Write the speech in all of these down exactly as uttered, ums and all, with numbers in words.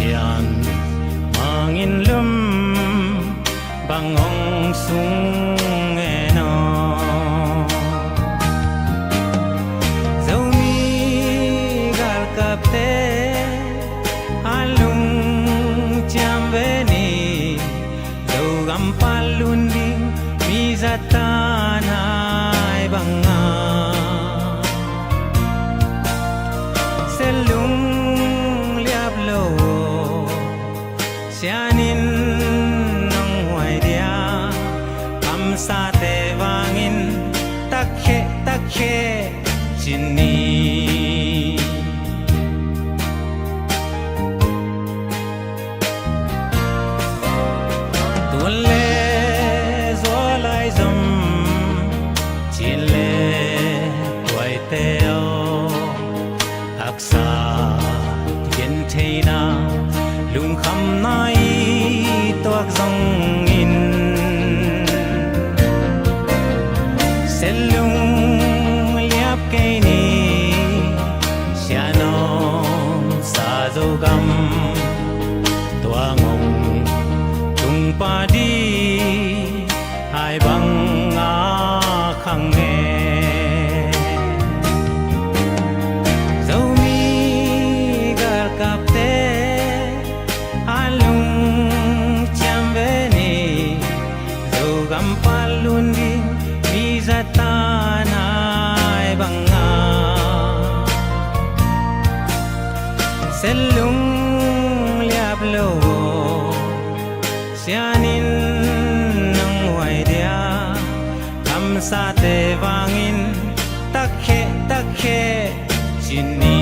Pian mangin lum bang hong sung en aw. Zomi galkapte a lungciam ve ni, Zogam pan lun ding mi zatan hai banga. Selung liap lo aw, sianin nong huai dia. Kamsate vangin takhe takhe cin ni. Tun le zualai zom, cin le tuaite aw. Haksa gentheina lungkhamna i tuak zongin, selung liap kei ni. Sianom sa Zogam tuang hong tung pah ding hai banga khang e. Zomi galkapte a lungciam ve ni, Zogam pan lun ding mi zatan hai banga. Selung liap lo aw, sianin nong huai dia. Kamsate vangin takhe takhe cin ni.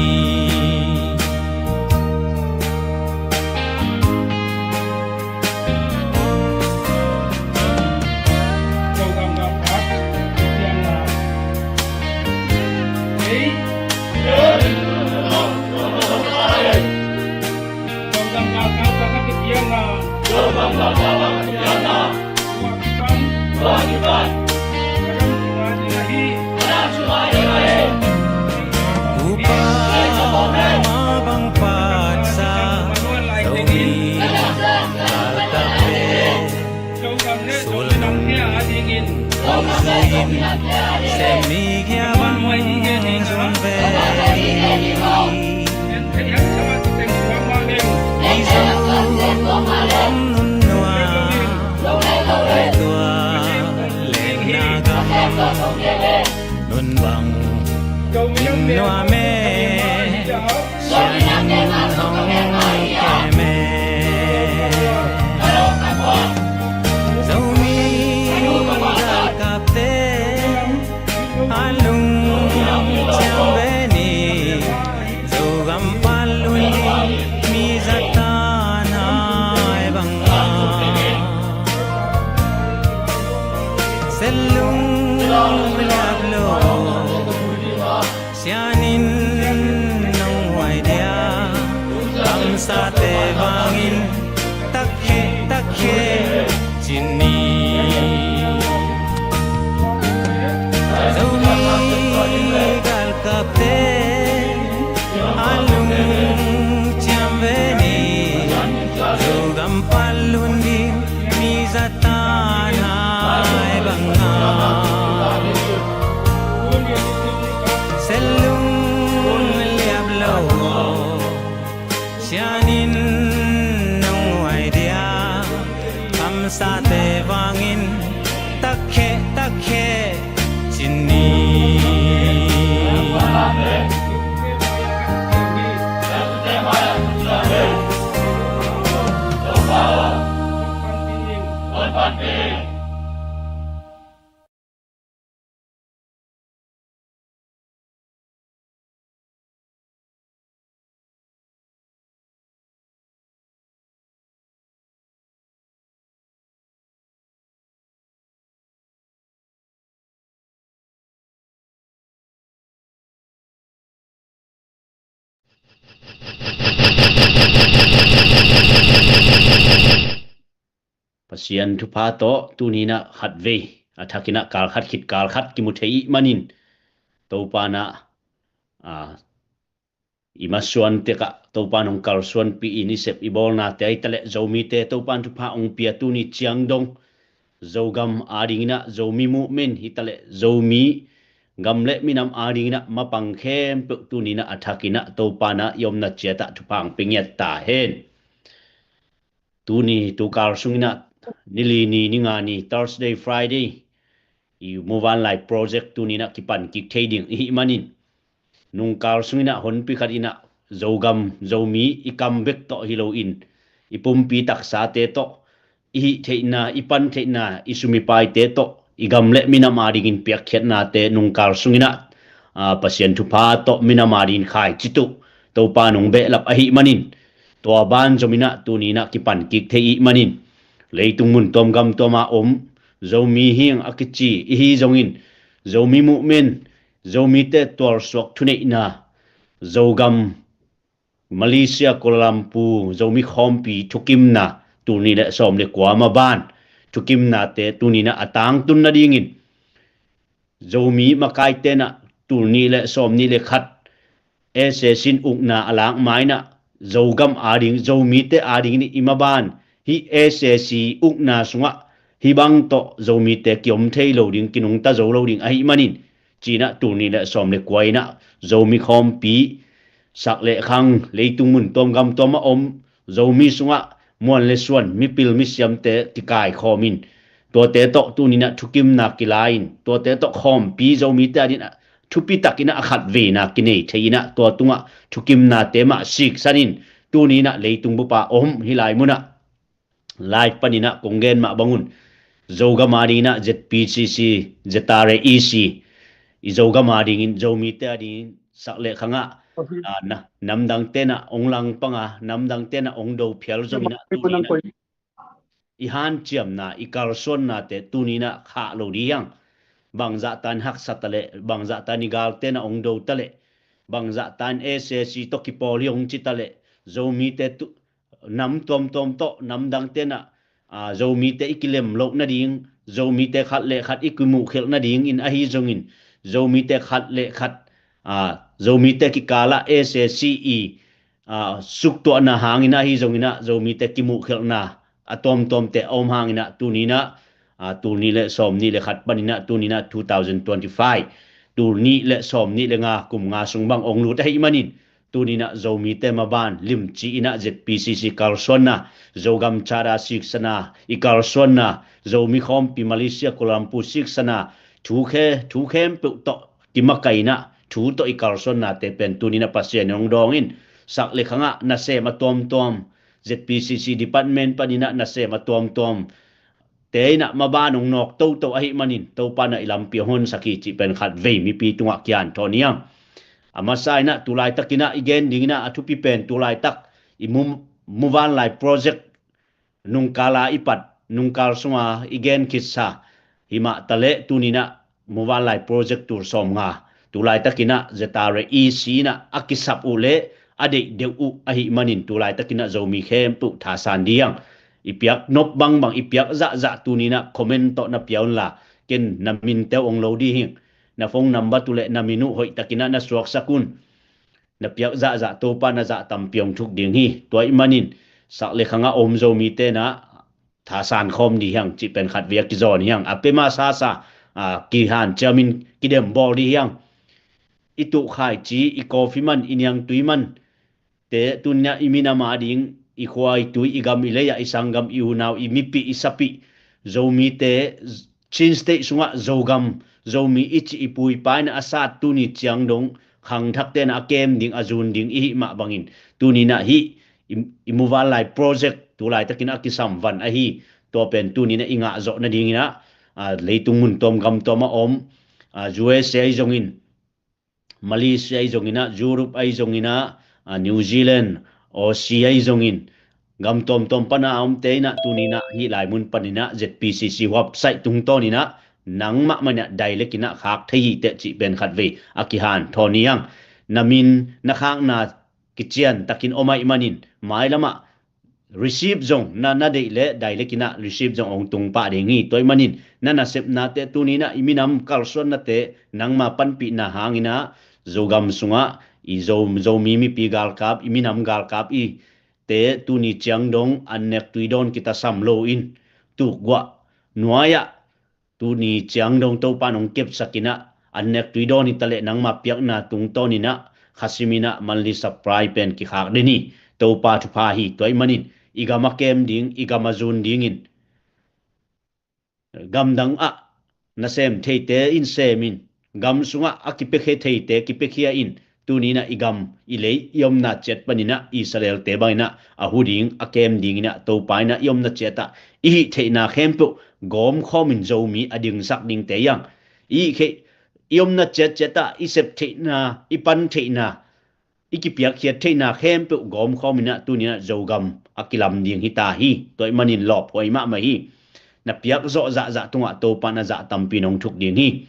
Upa ma bang patsa Zomi galkapte, sulung hong zuin, sem ni kia bang zong ve. Mizo om nunua, tua lengna gam nun bang in nuam e, sianin hong kem e. Zomi galkapte a lungciam ve ni, Zogam pan lun ding mi zatan hai banga. Selung liap lo aw, sianin nong huai dia. Kamsate vangin takhe takhe cin ni. Zomi galkapte a lungciam ve ni, Zogam pan lun ding mi zatan hai banga. Selung liap lo aw, sianin nong huai dia. Kamsate vangin takhe takhe cin ni. Pasian thupha tawh tuni inah khatvei a thakinah kalkhat khit kalkhat kimu thei ih manin Topa inah, a, i masuan tekah Topa nong kalsuanpih in i sep i bawlnate ahi taleh Zomite Topa in thupha ong pia tuni ciang dong Zogam adingin ah Zomi movement hi taleh Zomi gam le minam adingin ah mapang khempeuh tuni in ah a thakin ah Topa in ah i omna ciat ah thupha ong pia ngiat ta hen. Tuni tukal sungin ah nili ni, ninga ni, Thursday, Friday i Muvanlai project tuni in ah kipan kik thei ding i hih manin nungkal sungin ah honpi khat in ah Zogam Zomi i kam bek tawh hi loin i pumpi taksate tawh i hih theihna, i pan theihna, i sum i paite tawh i gam le minam adingin piakkhiatnate nungkal sungin ah, aa, Pasian thupha tawh minam adingin khaici tuh Topa nong behlap ahih manin tua ban zom in ah tuni in ah kipan kik thei i hih manin leitung mun tuam gam tuam ah om Zomi hi ing a kici i hi zongin Zomi movement, Zomite tualsuak thuneihna, Zogam, Malaysia, Kuala Lumpur Zomi khawmpi thukimna tul nih le sawm le kua maban thukimnate tuni in ah a tangtun nadingin Zomi makaite in ah tul nih le sawm nih le khat S A C in ukna a lak ma in ah Zogam ading, Zomite adingin i maban hih S A C ukna sungah hih bang tawh Zomite kiom thei lo ding, kinungta zo lo ding ahih manin ci in ah tul nih le sawm le kua in ah Zomi khawmpi sak le khang leitung mun tuam gam tuam ah om Zomi sungah muan le suan, mipil misiamte kikaikhawm in tuate tawh tuni in ah thukimna kila in tuate tawh khawmpi Zomite adingin ah thupi takin ah a khatveina kinei thei in ah tua tungah thukimnate mah siksan in tuni in ah leitung bup ah om hih lai mun ah live panin ah kong gen mah bangun Zogam adingin ah Z P C C, Z R A E C, i Zogam adingin, Zomite adingin sak le khang ah, aa, na, namdangte in ah ong langpang a, namdangte in ah ong do phial zongin ah tuni in ah i hanciamna, i kalsuannate tuni in ah khah lo ding hi hang. Bangzahtan haksa taleh, bangzahtan i galte in ah ong do taleh, bangzahtan S A C tawh kipawl hi ong ci taleh, Zomite tu, nam tuamtuam tawh, namdangte in ah, aa, Zomite i kilem loh nading, Zomite khat le khat i kimuhkhelh nadingin ahi zongin, Zomite khat le khat, aa, Zomite kikalah S A C i, aa, suktuahna hangin ahi zongin ah, Zomite kimuhkhelhna a tuamtuamte a om hangin ah, tuni in ah, aa, tul nih le sawm nih le khat panin ah, tuni in ah two thousand twenty-five, tul nih le sawm nih le nga, kum nga sung bang ong lut ahih manin, tuni in ah Zomite maban limci in ah Z P C C kalsuanna, Zogam Charter siksana i kalsuanna, Zomi khawmpi Malaysia Kuala Lumpur siksana, thu khe, thu khempeuh tawh kimakai in ah thu tawh i kalsuannate pen tuni in ah Pasian in ong dawng in, sak le khang ah nasem a tuamtuam, Z P C C department panin ah nasem a tuamtuam te in ah maban ong nawk toto ahih manin Topa in ah i lampi hong honsak hi cih pen khatvei mipi tungah kihanthawn hi hang. A masa in ah tulaitakin ah i gen dingin ah a thupi pen tulaitak i Mu, Muvanlai project nungkal a i pat, nungkal sunga i gen khitsa hi mah taleh, tuni in ah Muvanlai project tul sawmnga tulaitakin ah Z R A E C in ah a kisap uh leh a deih deuh uh ahih manin tulaitakin ah Zomi khempeuh thasan ding hi hang. I piak nop bangbang, i piak zahzah tuni in ah comment tawh na pia unla, ken na minte uh ong lo ding hi. Na phone number tu leh na min uh hoihtakin ah na suaksak un. Na piak zahzah Topa in ah zahtampi ong thuk ding hi. Tua ahih manin sak le khang ah om Zomite in ah thasan khawm ding hi hang cih pen khatvei a kizawn hi hang. A pema sasa, aa, kihanciamin kidembawl ding hi hang. I tuh khaici, i coffee man, i niangtui man te tuni in ah i minam ading, i khua i tui, i gam i lei ah, i sanggam, i unau, i mipih, i sapih Zomite, Chin State sungah Zogam, Zomi i cih i pu i pa in ah a sat tuni ciang dong khangthakte in ah a kem ding, a zun ding i hih mah bangin, tuni in ah hih i, i Muvanlai project tulaitakin a kisamvan ahi, tua pen tuni in ah i ngah zawh nadingin ah, aa, leitung mun tuam gam tuam ah om, aa, U S A ahi zongin, Malaysia ahi zongin ah, Europe ahi zongin ah, aa, New Zealand, Aussie ahi zongin, gam tuamtuam pan a omte in ah tuni in ah hih lai mun panin ah Z P C C website tungtawnin ah nangmah mah in ah direct in ah khak thei hi teh cih pen khatvei a kihanthawn hi hang. Na min na khakna kician takin om ahih manin mailam ah receipt zong na, na deih leh direct in ah receipt zong ong tung pah ding hi. Tua ahih manin na nasepnate tuni in ah i minam kalsuannate nangma panpihna hangin ah Zogam sungah i Zo, Zomi mipi galkap, i minam galkap i te tuni ciang dong an nek tui dawn kitasam lo in tukguah nuai-ah tuni ciang dong Topa nong kepsak inah an nek tui dawn hi taleh nangma piakna tungtawn inah khasim inah monthly supply pen kikhak den hi. Topa thupha hi. Tua ih manin i gam a kem ding, i gam a zun dingin gamdang ah nasem theite in semin, gam sungah a kipiakhia theite kipiakhia in, tuni inah i gam i lei i omna ciat paninah Israel-te banginah a hu ding a kem dinginah Topa inah i omna ciatah i hih theihna khempeuh gawmkhawmin Zomi a dingsak dingte iang i hih kheih i omna ciatciatah i sep theihna, i pan theihna, i kipiakkhiat theihna khempeuh gawmkhawm inah tuni inah Zogam a kilam ding hi ta hi. Tua ih manin lawphuai mahmah hi. Na piak zawh zahzah tungah Topa na zah tampi nong thuk ding hi.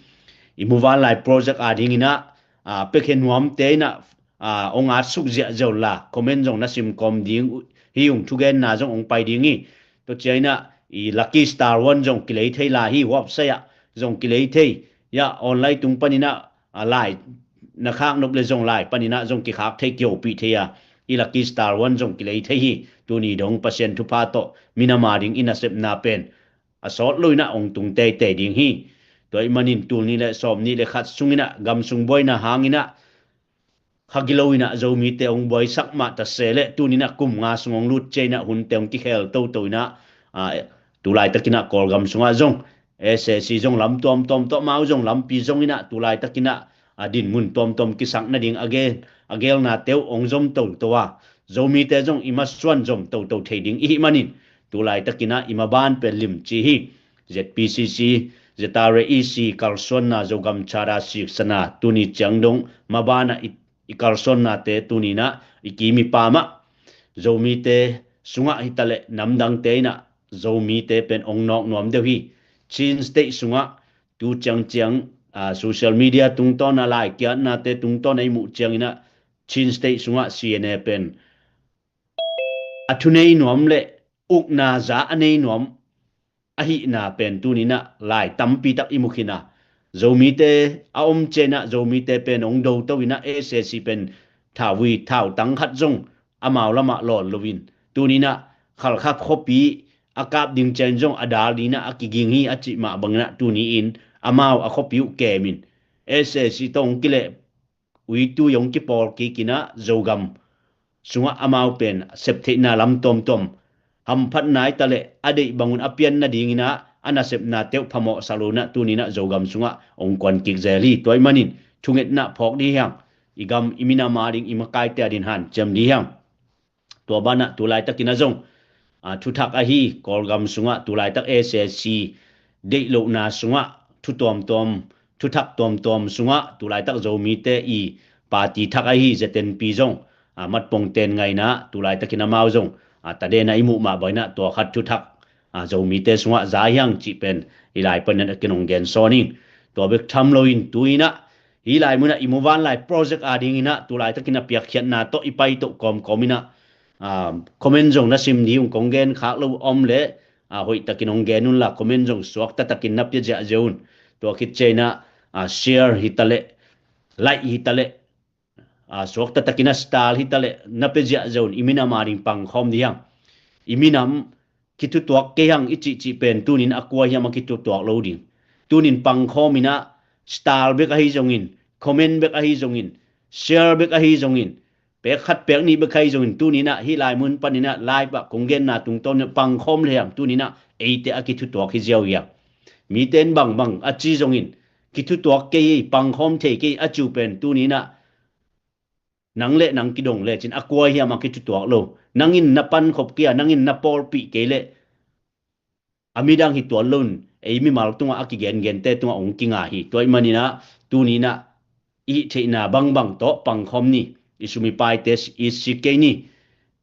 I muvanlai project a dinginah a, piakhia nuamte inah a, ong at suk ziahziah unla comment zong na simkawm ding uh hi ung, thugenna zong ong pai ding hi. Tua cia inah i Lucky Star One zong kilei thei lai hi, website ah zong kilei thei, ya online tung paninah a, lai na khak nop le zong lai paninah zong kikhak thei, kihopih thei a, i Lucky Star One zong kilei thei hi. Tuni dong Pasian thupha tawh minam a ding i nasepna pen a sawt lo inah ong tung teitei ding hi. Tua ih manin tul nih le sawm nih le khat sunginah gam sung buaina hanginah kha gilo inah Zomite ong buaisak mah ta se leh tuni inah kum nga sung ong lut cia inah hunte ong kikhel toto inah, a, tulaitakinah Kawlgam sungah zong S A C zong lam tuamtuam tawh amau zong lampi zong inah tulaitakinah a dinmun tuamtuam kisak nading a gel, a gelnate uh ong zom toto a, Zomite zong i masuan zom toto thei ding i hih manin tulaitakinah i maban pen limci hi. Z P C C, Z R A E C kalsuanna, Zogam Charter siksana tuni ciang dong mabanah i, i kalsuannate tuni inah i kim i pam ah Zomite sungah hi taleh namdangte inah Zomite pen ong nawk nuam deuh hi. Chin State sungah tu ciangciang, a, social media tungtawn a, laikiatnate tungtawn a i muh cianginah Chin State sungah C N A pen a thunei nuam le ukna za a nei nuam ahihna pen tuni inah lai tampi tak i mu khin a, Zomite a om ciang inah Zomite pen ong doto inah S A C pen thauvui thautang khat zong amau lamah lawn loin tuni inah Khalkha khuapi a kap ding ciang zong a dal ding inah a kiging hi a cih mah banginah tuni in amau a khuapi uh kemin S A C tawh ong kileh uitui ong kipawl kik inah Zogam sungah amau pen sep theihna lam tuamtuam hamphatna hi taleh a deih bangun a pian nadinginah a nasepnate uh phamawh sa lo inah tuni inah Zogam sungah ong kuan kik zel hi. Tua ih manin thungetna phawk dih hiang, i gam i minam a ding i makaite a din hanciam dih hiang. Tua banah tulaitakinah zong, a, thuthak ahi Kawlgam sungah tulaitak S A C deih lohna sungah thu tuamtuam, thuthak tuamtuam sungah tulaitak Zomite i party thak ahi Z N P zong, a, matpongten ngaina tulaitakin amau zong, a, tadena i muh mah banginah tua khat thuthak, a, Zomite sungah za hiang cih pen i lai panin a kinong gen sawn ing. Tua bek tham loin tu inah hih lai munah i muvanlai project a dinginah tulaitakin a piakkhiatna tawh i paito kawmkawm inah, a, comment zong na sim dih ung, kong gen khak lo om leh, a, hoihtakin ong gen unla comment zong suakta takin na pia ziahziah un. Tua khit ciang inah, a, share hi taleh, like hi taleh, a, suakta takin a star hi taleh na pia ziahziah un, i minam a ding pangkhawm dih hiang. I minam kithutuak kei hang i cihcih pen tunin a kua hiam a kithutuak lo ding. Tunin pangkhawm inah star bek ahi zongin, comment bek ahi zongin, share bek ahi zongin, pek khat pek nih bek ahi zongin tuninah hih lai mun paninah live ah kong genna tungtawn inah pangkhawm le hiam tuninah eite a kithutuak hi ziau hiam. Mite in bangbang a ci zongin kithutuak kei hi, pangkhawm thei kei a ci uh pen tuninah nang le nang kidong lecin a kua hiam a kithutuak lo. Nangin na pankhop kei a, nangin na pawlpih kei leh a midang hi tuan loin ei mimal tungah a kigengente tungah ong kinga hi. Tua ih maninah tuninah i hih theihna bangbang tawh pangkhawm ni. I sum i paite it sik kei ni.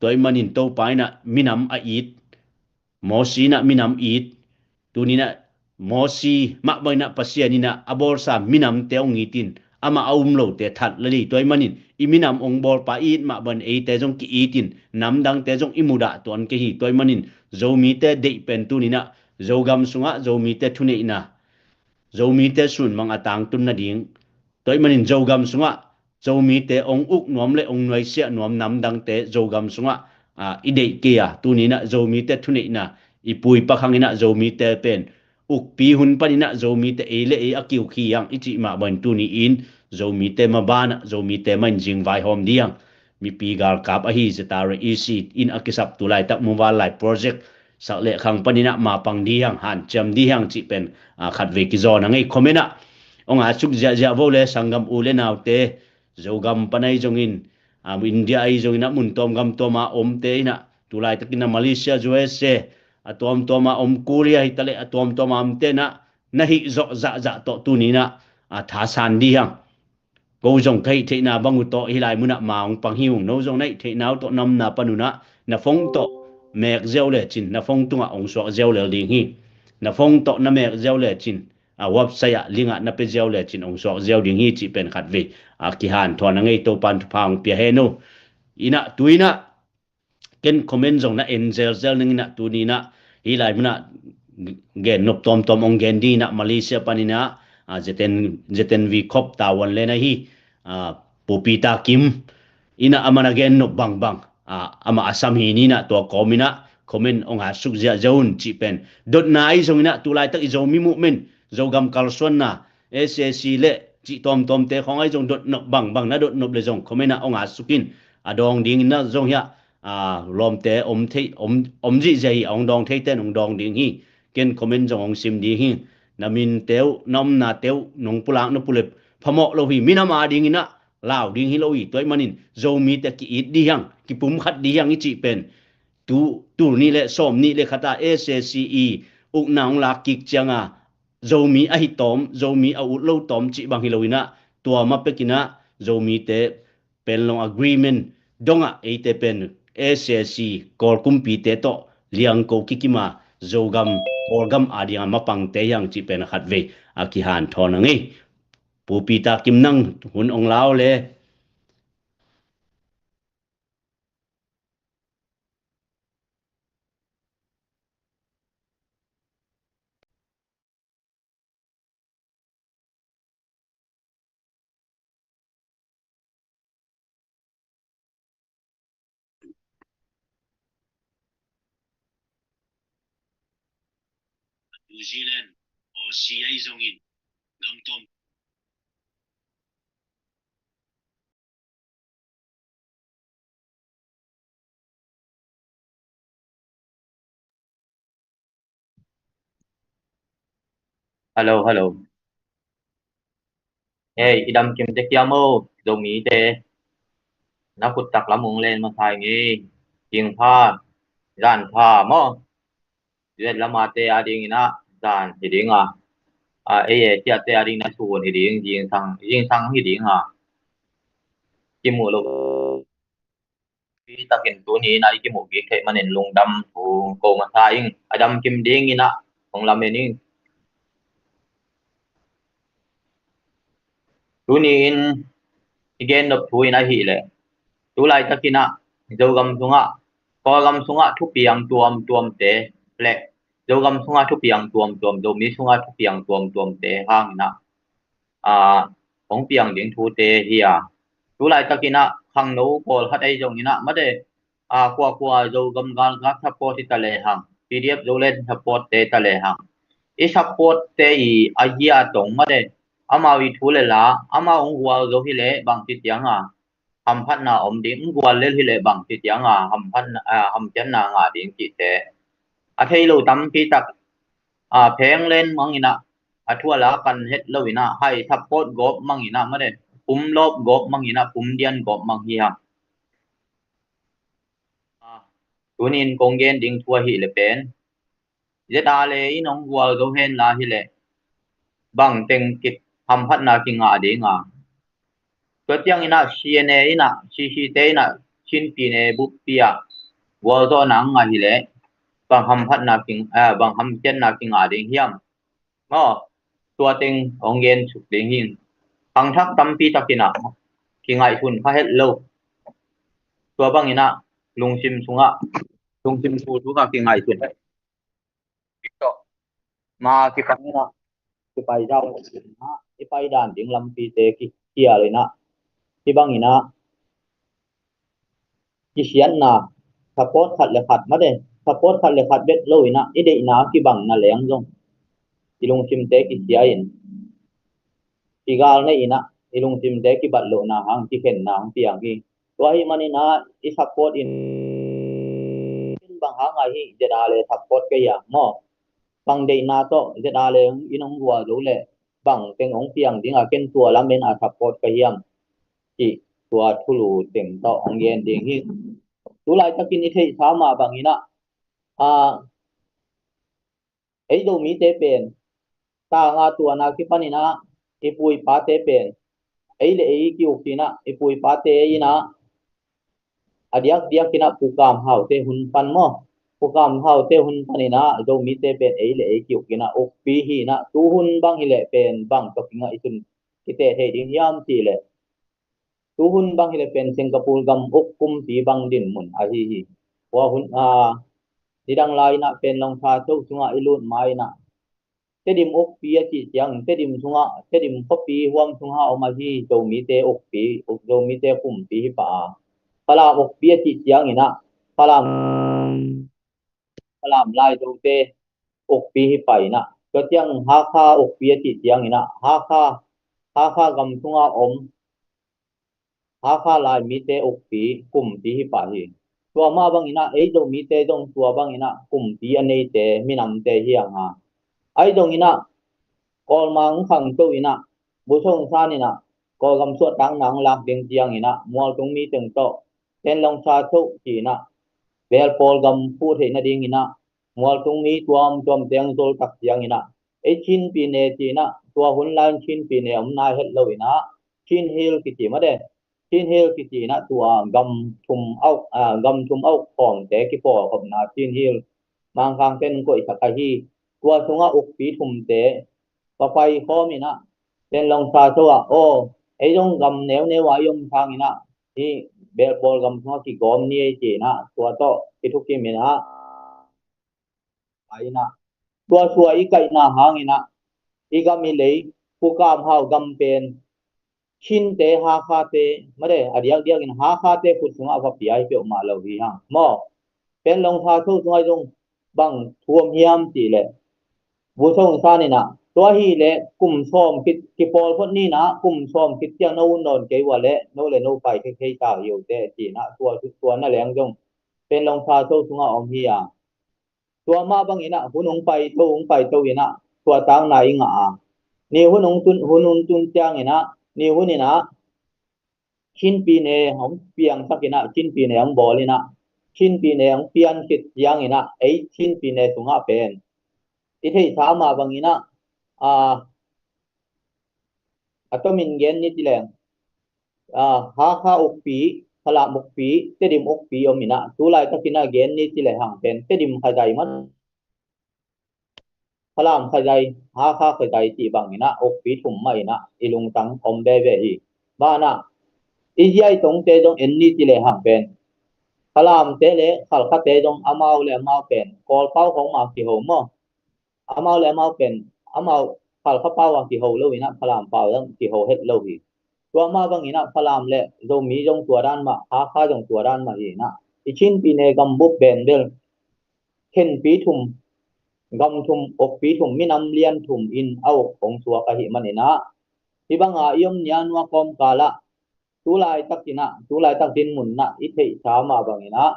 Tua ih manin Topa inah minam a it, Mosi inah minam it, tuninah Mosi mah banginah Pasian inah a bawlsa minamte ong itin, amah a um lote that lel hi. Tua ih manin i minam ong bawlpa i it mah bangin eite zong ki-itin, namdangte zong i mudah tuan kei hi. Tua ih manin Zomite deih pen tuninah Zogam sungah Zomite thuneihna, Zomite sunmang a tangtun nading, tua ih manin Zogam sungah Zomite ong uk nuam le ong nuaisiah nuam namdangte Zogam sungah, ah, i deih kei a, tuni inah Zomite thuneihna i pui pakhang inah Zomite pen ukpi hun pan inah Zomite ei le ei a kiuk hi hang i cih mah bangin tuni in Zomite mabanah Zomite mah in zingvaihawm ding hang. Mipi galkap ahi Z R A E C in a kisap tu laitak Muvanlai Project sak le khang pan inah mapang ding hang, hanciam ding hang cih pen, ah, khatvei kizawn a ngei comment ah ong a suk ziahziah vo le sanggam u le naute Zogam pan ahi zongin, ah, India ahi zongin ah mun tuam gam tuam a omte inah tu laitakin ah Malaysia, U S A, a tuamtuam a om Korea hi ta le a tuamtuam a omte inah na hih zawh zahzah tawh tuni inah, ah, thasan ding hang. Ko zong ka hih theihna bang uh tawh hih lai munah ma ong pang hi ung. No zong na hih theihna uh tawh na omna pan unah na phone tawh mek ziau lecin na phone tungah ong suak ziau lel ding hi. Na phone tawh na mek ziau lecin, a, website ah link ah na pia ziau lecin ong suak ziau ding hi cih pen khatvei, a, kihanthawn a ngei, Topan thupha ong pia hen uh. Inah tu inah ken comment zong na en zelzel ning inah tuni inah hih lai munah gen nop tuamtuam ong gen ding inah Malaysia pan inah, ah, Z N, Z N V khop tavuan len ahi, ah, Pu Peter Kim inah amah na gen nop bangbang, ah, amah a sam hi ni inah tua kawm inah comment ong a suk ziahziah un cih pen dotna ahi zong inah tu laitak i Zomi movement, Zogam kalsuanna, S A C le cih tuamtuamte khawng ahi zong dot nop bangbang na dot nop le zong comment ah ong a suk in, a dawng ding inah zong hiah, ah, lawmte om thei, om, om zihziah hi, a ong dawng theite in ong dawng ding hi. Ken comment zong ong sim ding hi. Na minte uh, na omnate uh nong pulak na pulep phamawh lo hi. Minam a ding inah lau ding hi lo hi. Tua ahih manin Zomite ki-it ding hang, kipumkhat ding hang i cih pen tu, tul nih le sawm nih le khat a S A C i ukna ong lak kik ciang a Zomi a hi tawm, Zomi a ut lo tawm cih bang hi lo inah tua ma pek inah Zomite Panglong Agreement dongah eite pen S A C Kawl kumpite tawh liangko kikim a Zogam, Kawlgam a ding a mapangte hi hang cih pen a khatvei a kihanthawn a ngei. Pu Peter Kim, nang hun ong lau le. New Zealand, Aussie ahi zongin gam tuam. Hello, hello. Hey, i damkim te kia maw, Zomite. Na khut tak lam ung len masa ing ei. Ding pha, zan pha maw. Zuet lamate a ding inah zan hi ding a, a, ei e ciahte a ding na sun hi ding, zingsang, zingsang hi ding a. Kimuh lo pi takin tuni inah i kimuh kik theih manin lungdam thu ko masa ing. A damkim ding inah hong lamen ing. Tuni in i gen nop thu in ahih leh, tu laitak inah Zogam sungah, Kawlgam sungah thupiang tuamtuamte le Zogam sungah thupiang tuamtuam, Zomi sungah thupiang tuamtuamte hang inah, aa, hong piang ding thute hi a. Tu laitak inah khangno pawlkhat ahi zong inah mate, aa, kuakua Zogam galkap support hi ta lehang, P D F Zoland support te ta lehang, i support te i a hia tong mate, amau i thu le la, amau hong gual zo hi leh bangci ciang a hamphatna om ding, hong gual lel hi leh bangci ciang a hamphatna, aa, hamcianna ngah ding cihte a thei lo tampi tak, aa, pheng len mang inah, a thu a la kan het lo inah, hai support gawp mang inah mate, pum lawp gawp mang inah, pum dian gawp mang hi hang. Aa, tunin kong gen ding thu ahih leh pen, Z R A in hong gual zo hen la hi leh bang teng kik hamphatna kingah ding a. Tua ciang inah C N A inah, C C te inah, Chin Pi Ne buppi ah gualzawhna ngah hi leh bang hamphatna king, eh, bang hamcianna kingah ding hiam? Maw, tua teng hong gen suk ding hi. Khangthak tampi tak inah kingaihsun kha het lo. Tua bang inah lungsim sungah, lungsim thu thu kha kingaihsun. Bik tawh ma kipang inah kipai zau inah, i pai dan ding lampite ki, kial inah, Hih bangin ah kisiatna, support khat le khat mate, support khat le khat bek lo in ah i deihna kibangna leng zong i lungsimte kisia in, kigal nei in ah i lungsimte kibat lohna hang, kikhenna hang piang hi. Tua ahih manin ah i support in bang hang a hih ZRA le support ka hiam maw? Bang deihna tawh ZRA le in hong gual zo leh bang teng hong piang ding a, ken tua lam in a support ka hiam cih tua thulu teng tawh hong gen ding hi. Tu laitakin i theihsa mah bangin ah, a, ei Zomite pen tanga tuana kipanin ah i pu i pate pen ei le ei ki-uk in ah, i pu i pate in ah a diakdiakin ah Pu Kam Haute hun pan maw, Pu Kam Haute hun panin ah Zomite pen ei le ei ki-uk in ah ukpi hi in ah, tu hun bang hi leh pen bang tawh kingah i tun kiteh thei ding hiam cih leh, tu hun bang hi leh pen Singapore gam uk kumpi bang dinmun ahi hi. Tua hun, a, nidang lai in ah Panglong Sacho sungah i lut ma in ah Tedim ukpi a cih ciangin Tedim sungah, Tedim khuapi huam sungah om ahi Zomite ukpi, Zomite kumpi hi pah a, Falam ukpi a cih ciangin ah Falam, Falam Laizote ukpi hi pah in ah, tua ciang Hakha ukpi a cih ciangin ah Hakha, Hakha gam sungah om Hakha Lai mite ukpi kumpi hi pah hi. Tua mah bangin ah ei Zomite zong tua bangin ah kumpi a neite minamte hi hang a, ahi zongin ah Kawlmang khangto in ah, Pu Song San in ah Kawlgam suahtakna hong lak ding ciangin ah Mualtung mi teng tawh Panglong Sacho ci in ah Belpawl gam phuh theih nadingin ah Mualtung mi tuamtuam teng zol tak ciangin ah ei Chin pyine ci in ah, tua hun lai in Chin pyine om nai het lo in ah Chin Hill kici mate, Chin Hill kici in ah tua gam thum a uk, a, gam thum a uk khawmte kipawlkhopna Chin Hill Mangkangte'n koihsak ahi. Tua sungah ukpi thumte va pai khawm in ah Panglong Sacho ah, aw, ei zong gam neuneu a i om sangin ah hih Belpawl gam sungah kigawm ni ei ci in ah tua tawh kithukim in ah, a in ah tua sua i kaihna hangin ah i gam i lei, Pu Kam Hau gam pen Chinte, Hakhate mate, a diakdiakin Hakhate khut sungah va pia hi peuhmah lo hi hang maw? Panglong Sacho sungah zong bang thu om hiam cih leh, Pu Song San in ah tua hi leh kum sawm khit kipawl phot ni in ah, kum sawm khit ciang no un nawn kei ua leh no le no pai khekhei ta hi uh teh ci in ah tua, tua na leng zong Panglong Sacho sungah om hi a, tua mah bangin ah hun hong paito, hong paito in ah suahtakna i ngah a, ni hun hong tun, hun hong tun ciangin ah, ni hun in ah Chin pyine hong piangsak in ah, Chin pyine hong bawl in ah, Chin pyine hong pian khit ciangin ah ei Chin pyine sungah pen i theihsa mah bangin ah, a, a tomin gen ni ci leng, a, Hakha ukpi, Falam ukpi, Tedim ukpi om in ah, tu laitakin ah gen ni ci lehang pen Tedim Khazai mah, Falam Khazai, Hakha Khazai cih bangin ah ukpi thum mah in ah i lungtang om veve hi. Banah i ziai tongte zong en ni ci lehang pen Falamte le Khalkhate zong amau le amau pen Kawlpau khawng mah kiho maw? Amau le amau pen, amau Khalkha pau a kiho lo in ah Falam pau zong kiho het lo hi. Tua mah bangin ah Falam le Zomi zong tua dan mah, Hakha zong tua dan mah hi in ah i Chin pyine gambup benbel khenpi thum, gam thum, ukpi thum, minam lian thum in a uk hong suak ahih manin ah, hih banga i om nia nua kawmkal ah tu laitakin ah, tu laitak dinmun ah i theihsa mah bangin ah,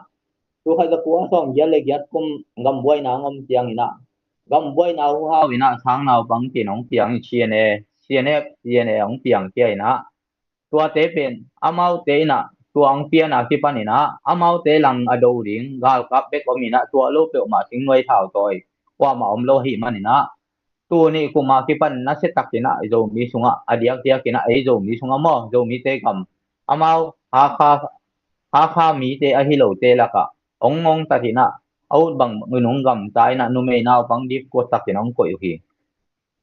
tu khat za kua sawm giat le giat kum gambuaina hong om ciangin ah, gambuaina huhau in ah sang naupang tin hong piang hi, C N A, C N F, C N A hong piang kia in ah, tuate pen amaute in ah tua hong pian a kipan in ah amaute lang a do ding galkap bek om in ah, tua lo peuhmah singnuai thautawi kuamah om lo ahih manin ah, tuni kum a kipan nasia takin ah Zomi sungah, a diakdiakin ah ei Zomi sungah maw, Zomite gam, amau Hakha, Hakha mite ahi lote lakah hong ngongtat in ah, a ut bang in hong gamta in ah numei naupang dipkuat takin hong koih uh hi.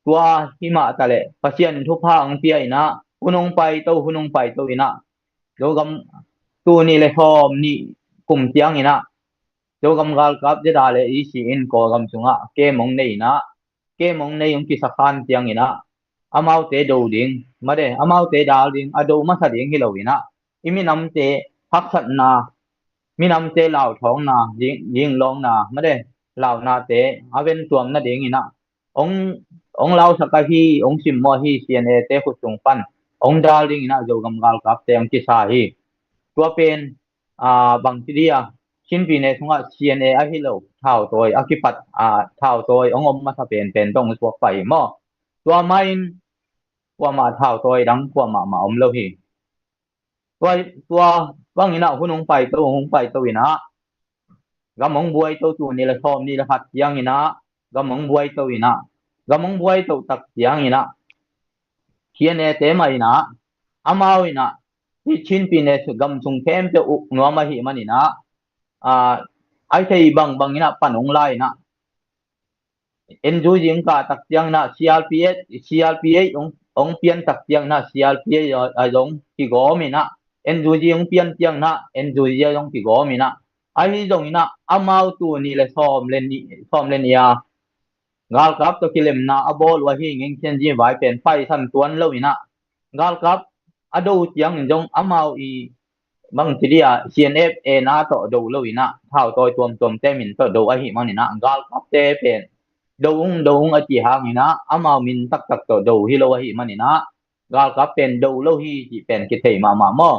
Tua hi mah taleh Pasian thupha hong pia in ah, hun hong paito, hun hong paito in ah, Zogam tuni le sawm nih kum ciangin ah Zogam galkap ZRA le EC in Kawlgam sungah kem hong nei in ah, kem hong nei hong kisakhan ciangin ah, amaute do ding, mate, amaute dal ding, a do masa ding hi lo in ah, i minamte haksatna, minamte lauthawngna, ding, dinglawnna, mate, launate a ventuam nading in ah, hong, hong lausak ahi, hong simmawh ahi C N A te khut sung pan hong dal ding in ah Zogam galkapte hong kisa hi. Tua pen, aa, bangci dia, Chin pyine sungah C N A ahi lo thautawi a kipat, aa, thautawi hong om masa penpen dong suak pah hi maw? Tua mah in kuamah thautawi dang kuamah mah om lo hi. Tua, tua bang in ah hun hong paito, hong paito in ah, gam hong buaito, tul nih le sawmnih le khat ciang in ah gam hong buaito in ah, gam hong buaito tak ciang in ah, C N A te mah in ah, amau in ah, hih Chin pyine gam sung khempeuh uk nuam ahih man in ah, aa, a thei bangbang in ah pan hong la in ah, N U G hong kah tak ciang in ah, C R P H, C R P H hong, hong pian tak ciang in ah, C R P H a, a zong kigawm in ah, N U G hong pian ciang in ah, N U G a zong kigawm in ah, ahi zong in ah, amau tul nih le sawm le nih, sawm le nih a galkap tawh kilemna a bawl uh ahi Ngeng Sian Zi vai pen paisan tuan lo in ah, galkap a do ciang in zong amau i bangci dia C N F A na tawh do lo in ah, thautawi tuamtuamte min tawh do ahih man in ah, galkapte pen do ung, do ung a cih hang in ah, amau min taktak tawh do hi lo ahih man in ah, galkap pen do lo hi cih pen kithei mahmah maw?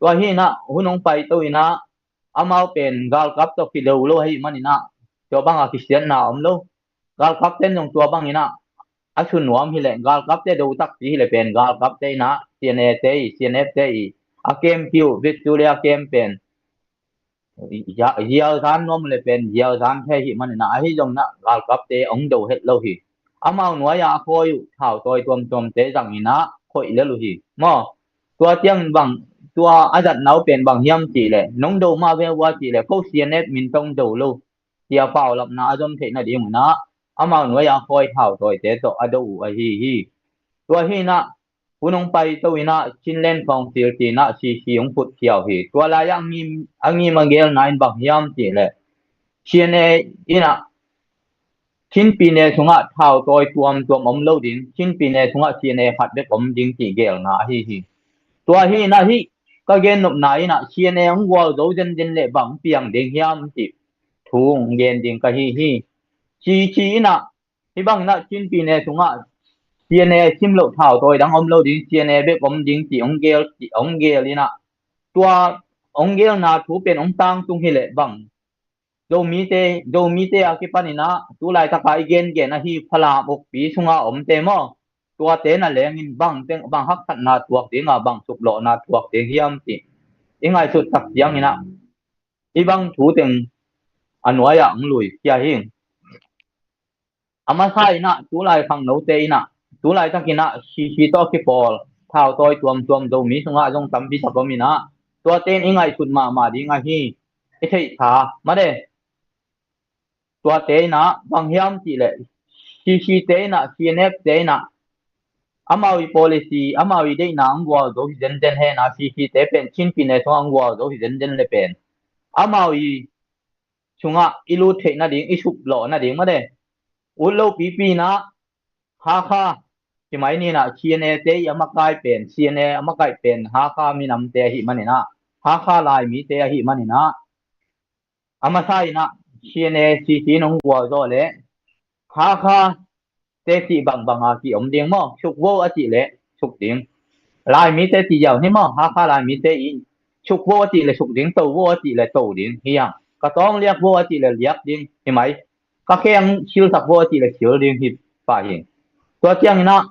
Tua hi in ah, hun hong paito in ah, amau pen galkap tawh kido lo ahih man in ah, tua bang a kisiatna om lo. Galkapte in zong tua bang in ah, a su nuam hi leh, galkapte do takpi hi leh pen, galkapte in ah, C N A te i, C N F te i, a camp kiu, Victoria camp pen, zia-, zialzan nuam leh pen, zialzan thei ahih man in ah, ahi zong in ah, galkapte hong do het lo hi. Amau nuai a a khawi uh thautawi tuamtuamte zang in ah, khoih lel uh hi. Maw, tua ciang bang, tua a zatna uh pen bang hiam cih leh, nong do mah ve ua cih leh, ko C N F min tawh hong do lo, tia paulapna a zom theih nading un ah, amau nuai a khawi thautawite tawh a do uh ahi hi. Tua hi in ah, hun hong paito in ah, Chinland Council ci in ah, C C hong phut khia uh hi. Tua lai-ah a ngim, a ngim a gelna in bang hiam cih leh, C N A in ah, Chin pyine sungah thautawi tuamtuam om lo ding, Chin pyine sungah C N A khat bek om ding cih gelna ahi hi. Tua hi in ah, hih ka gennopna in ah, C N A hong gualzo zenzen leh bang piang ding hiam cih thu hong gen ding ka hi hi. C C in ah, hih bang in ah, Chin pyine sungah C N A sim loh thautawi dang om lo ding, C N A bek om ding cih hong gel, cih hong gel in ah, tua hong gelna thu pen hong tangtung hi leh bang, Zomite, Zomite a kipan in ah, tu laitaka i gengen ahi Falam ukpi sunga omte maw, tuate na leng in bang teng, bang haksatna tuak ding a, bang suklawhna tuak ding hiam cih i ngaihsut tak ciang in ah, hih bang thu teng a nuai-ah hong lui khia hi. A masa in ah, tu lai khangnote in ah, tu laitak in ah, C C tawh kipawl thautawi tuamtuam Zomi sungah zong tampi tak om in ah, tuate in i ngaihsut mahmah ding ahi, i theih kha, mate. Tuate in ah, bang hiam cih leh, C C te in ah, C N F te in ah, amau i policy, amau i deihna hong gualzo hi zenzen hen ah, C C te pen Chin pyine sungah hong gualzo hi zenzen leh pen, amau i sungah i lut theih nading, i suklawh nading, mate. Ut lo pipi in ah, Hakha, ci mai ni in ah, C N A te i a makai pen, C N A a makai pen Hakha minamte ahih man in ah, Hakha Laimite ahih man in ah, a masa in ah, C N A C C in hong gualzo leh, Hakha te cih bangbang a ki om ding maw, suk vo a cih leh suk ding. Laimite cih ziau hi maw, Hakha Laimite in, suk vo a cih leh suk ding, to vo a cih leh to ding hi hang. Ka tawng liak vo a cih leh liak ding hi mai. Ka kheng silsak vo a cih leh sil ding hi pah hi. Tua ciang in ah,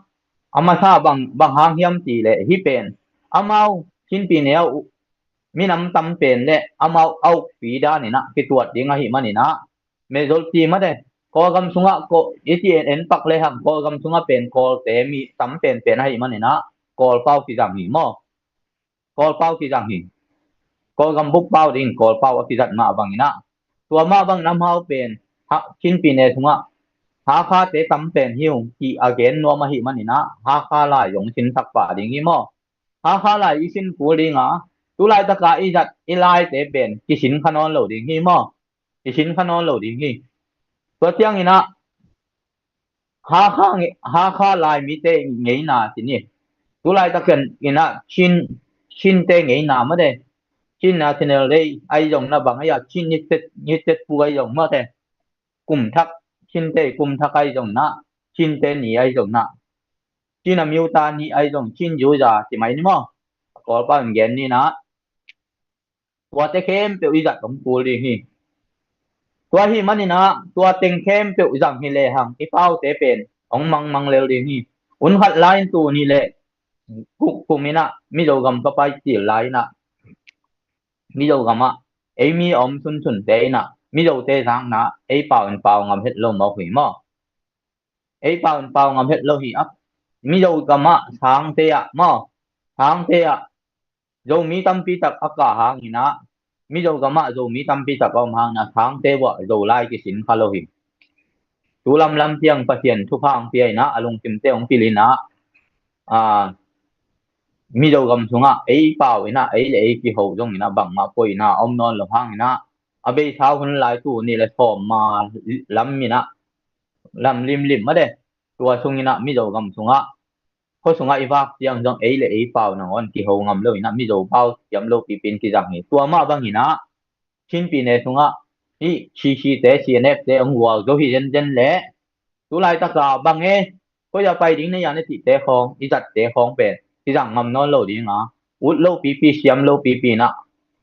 a masa bang, bang hang hiam cih leh, hih pen, amau Chin pyine a uh, minam tam pen leh amau a ukpi dan in ah kituat ding ahih man in ah, majority, mate. Kawlgam sungah ko, i ci en, en pak lehang, Kawlgam sungah pen Kawlte mi tam penpen ahih man in ah, Kawlpau kizang hi maw. Kawlpau kizang hi. Kawlgam bup pau ding Kawlpau a kizat mah bang in ah, tua mah bang in ah amau pen, ha, Chin pyine sungah Hakhate tam pen hi ung cih a gen nuam ahih man in ah, Hakha Lai zong sinsak pah ding hi maw. Hakha Lai i sin kul ding a, tu laitaka i zat i Laite pen kisin kha nawn lo ding hi maw. I sin kha nawn lo ding hi. Tua ciang in ah, Hakha nge-, Hakha Laimite ngeina ci ni. Tulaitak in ah Chin, Chinte ngeina mate. Chin national day ahi zong na bang a, Chin nitet, nitet pu ahi zong mate. Kum thak, Chinte kum thak ahi zong na, Chinte ni ahi zong na. Chin a miuta ni ahi zong Chin yuza ci mai ni maw. A Kawlpa in gen ni na. Tuate khempeuh i zat hong kul ding hi. Tua hi manin ah tua teng khempeuh i zang hi lehang i paute pen hong mangmang lel ding hi. Hun khat lai in tu ni le kuk kum in ah Mizo gam ka pai cil lai in ah Mizo gam ah ei mi a om sunsunte in ah Mizote zakna ei pau in pau ngam het lo mawk hi maw. Ei pau in pau ngam het lo hi a. Mizo gam ah Sangte ah maw, Sangte ah Zomi tampi tak a kah hangin ah, Mizo gam ah Zomi tampi tak a om hangin ah Sangte uah Zolai kisin kha lo hi. Tu lamlam tiang Pasian thupha hong pia in ah a lungkimte hong pil in ah, a, Mizo gam sungah ei pau in ah ei le ei kiho zong in ah bangmah poi in ah om nawn lo hangin ah a beisa hun lai tu ni le sawm ma lam in ah lam limlim mate. Tua sung in ah Mizo gam sungah khua sungah i vak ciang zong ei le ei pau nangawn kiho ngam lo in ah Mizo pau siam lo pipi in kizang hi. Tua mah bangin ah Chin pyine sungah i C C te, C N F te hong gual zo hi zenzen leh tulaitak a bang e, koi a pai ding na hia na cihte khawng, i zatte khawng pen kizang ngam nawn lo ding a, ut lo pipi, siam lo pipi in ah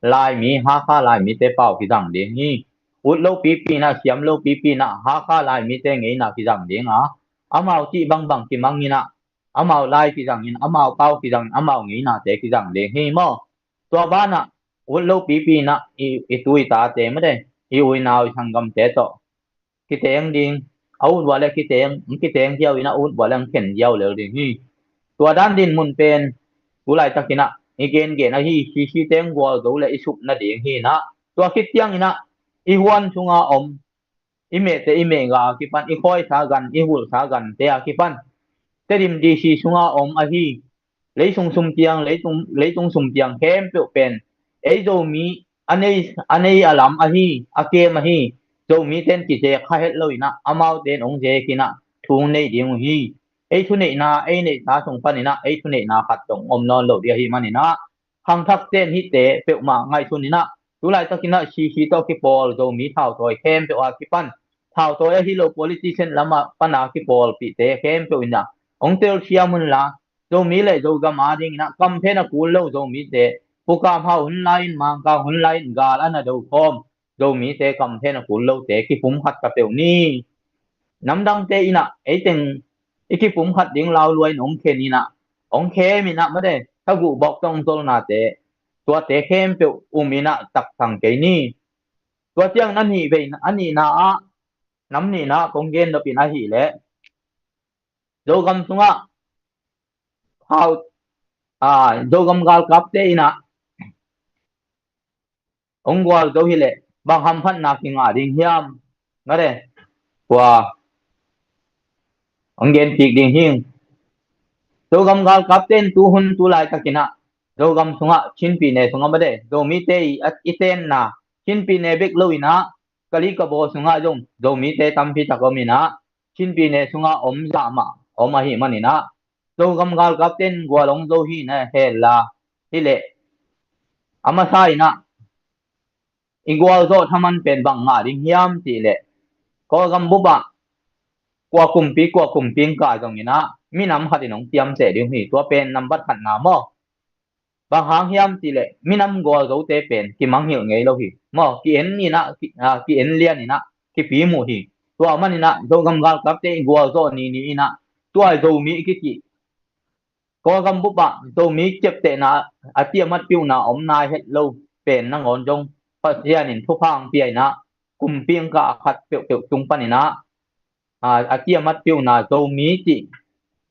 Laimi, Hakha Laimite pau kizang ding hi. Ut lo pipi in ah, siam lo pipi in ah Hakha Laimite ngeina kizang ding a, amau cih bangbang kimang in ah amau lai kizang in, amau pau kizang in, amau ngeinate kizang ding hi maw. Tua banah ut lo pipi in ah i, i tu i tate mate, i u i nau i sanggamte tawh kiteng ding, a ut uah le kiteng, kiteng hiau in ah ut uah le khen hiau lel ding hi. Tua dan din mun pen tulaitak in ah i gengen ahi, C C te hong gual zo le i sup nading hi in ah, tua khit ciang in ah i huan sunga om i mehte, i mehga a kipan, i khawisa gan, i hulsa gante a kipan Tedim D C sunga om ahi, leisung sum tiang, leitung, leitung sum tiang khempeuh pen ei Zomi a nei, a nei a lam ahi, a kem ahi, Zomite in kizek kha het lo in ah amaute in hong zek in ah thu hong nei ding uh hi. Ei thuneihna, ei neihsa sung pan in ah ei thuneihna khat zong om nawn lo ding ahi manin ah khangthakte in hihte peuhmah ngaihsun in ah, tulaitakin ah C C tawh kipawl Zomi thautawi khempeuh a kipan, thautawi ahi lo politician lamah pan a kipawlpihte khempeuh in ah hong telsiam unla, Zomi le Zogam a dingin ah kamphen a kul lo Zomite, Pu Kam Hau hun lai-in, Mang Kang hun lai-in gal a na do khawm Zomite kamphen a kul lote kipumkhat ta peuh ni. Namdangte in ah eiteng i kipumkhat ding lau lua in hong khen in ah, hong khem in ah mate, thaguh bawk tawh hong zolnate, tuate khempeuh um in ah taksang kei ni. Tua ciang a nih vei, a nihna ah, nam nihna ah kong gen nop in ahih leh, Zogam sungah hau, a, Zogam galkapte in ah hong gual zo hileh bang hamphatna kingah ding hiam? Mate, tua hong gen kik ding hing. Zogam galkapte in tuhun tulaitakin ah Zogam sungah, Chin pyine sungah mate, Zomite i, a, i tenna, Chin pyine bek lo in ah Kali Kabaw sungah zong Zomite tampi tak om in ah, Chin pyine sungah om zah mah om ahih manin ah, Zogam galkapte in gual hong zo hi na hel la, hileh a masa in ah i gualzawh thaman pen bang ngah ding hiam cih leh, Kawlgam bup ah kua kumpi, kua kumpi hong kah zongin ah minam khat in hong ciamteh ding hi. Tua pen nambat khatna maw. Bang hang hiam cih leh minam gualzote pen kimangngilh ngei lo hi maw. Ki-en in ah, ki, a, ki-en lian in ah kipi muh hi. Tua manin ah Zogam galkapte i gualzawh ni ni in ah tua Zomi i kicih Kawlgam bup ah Zomi ciaptehna, a ciamat piuhna om nai het lo pen nangawn zong Pasian in thupha hong pia in ah, kumpi hong kah khat peuhpeuh tung panin ah, a, a ciamat piuhna Zomi cih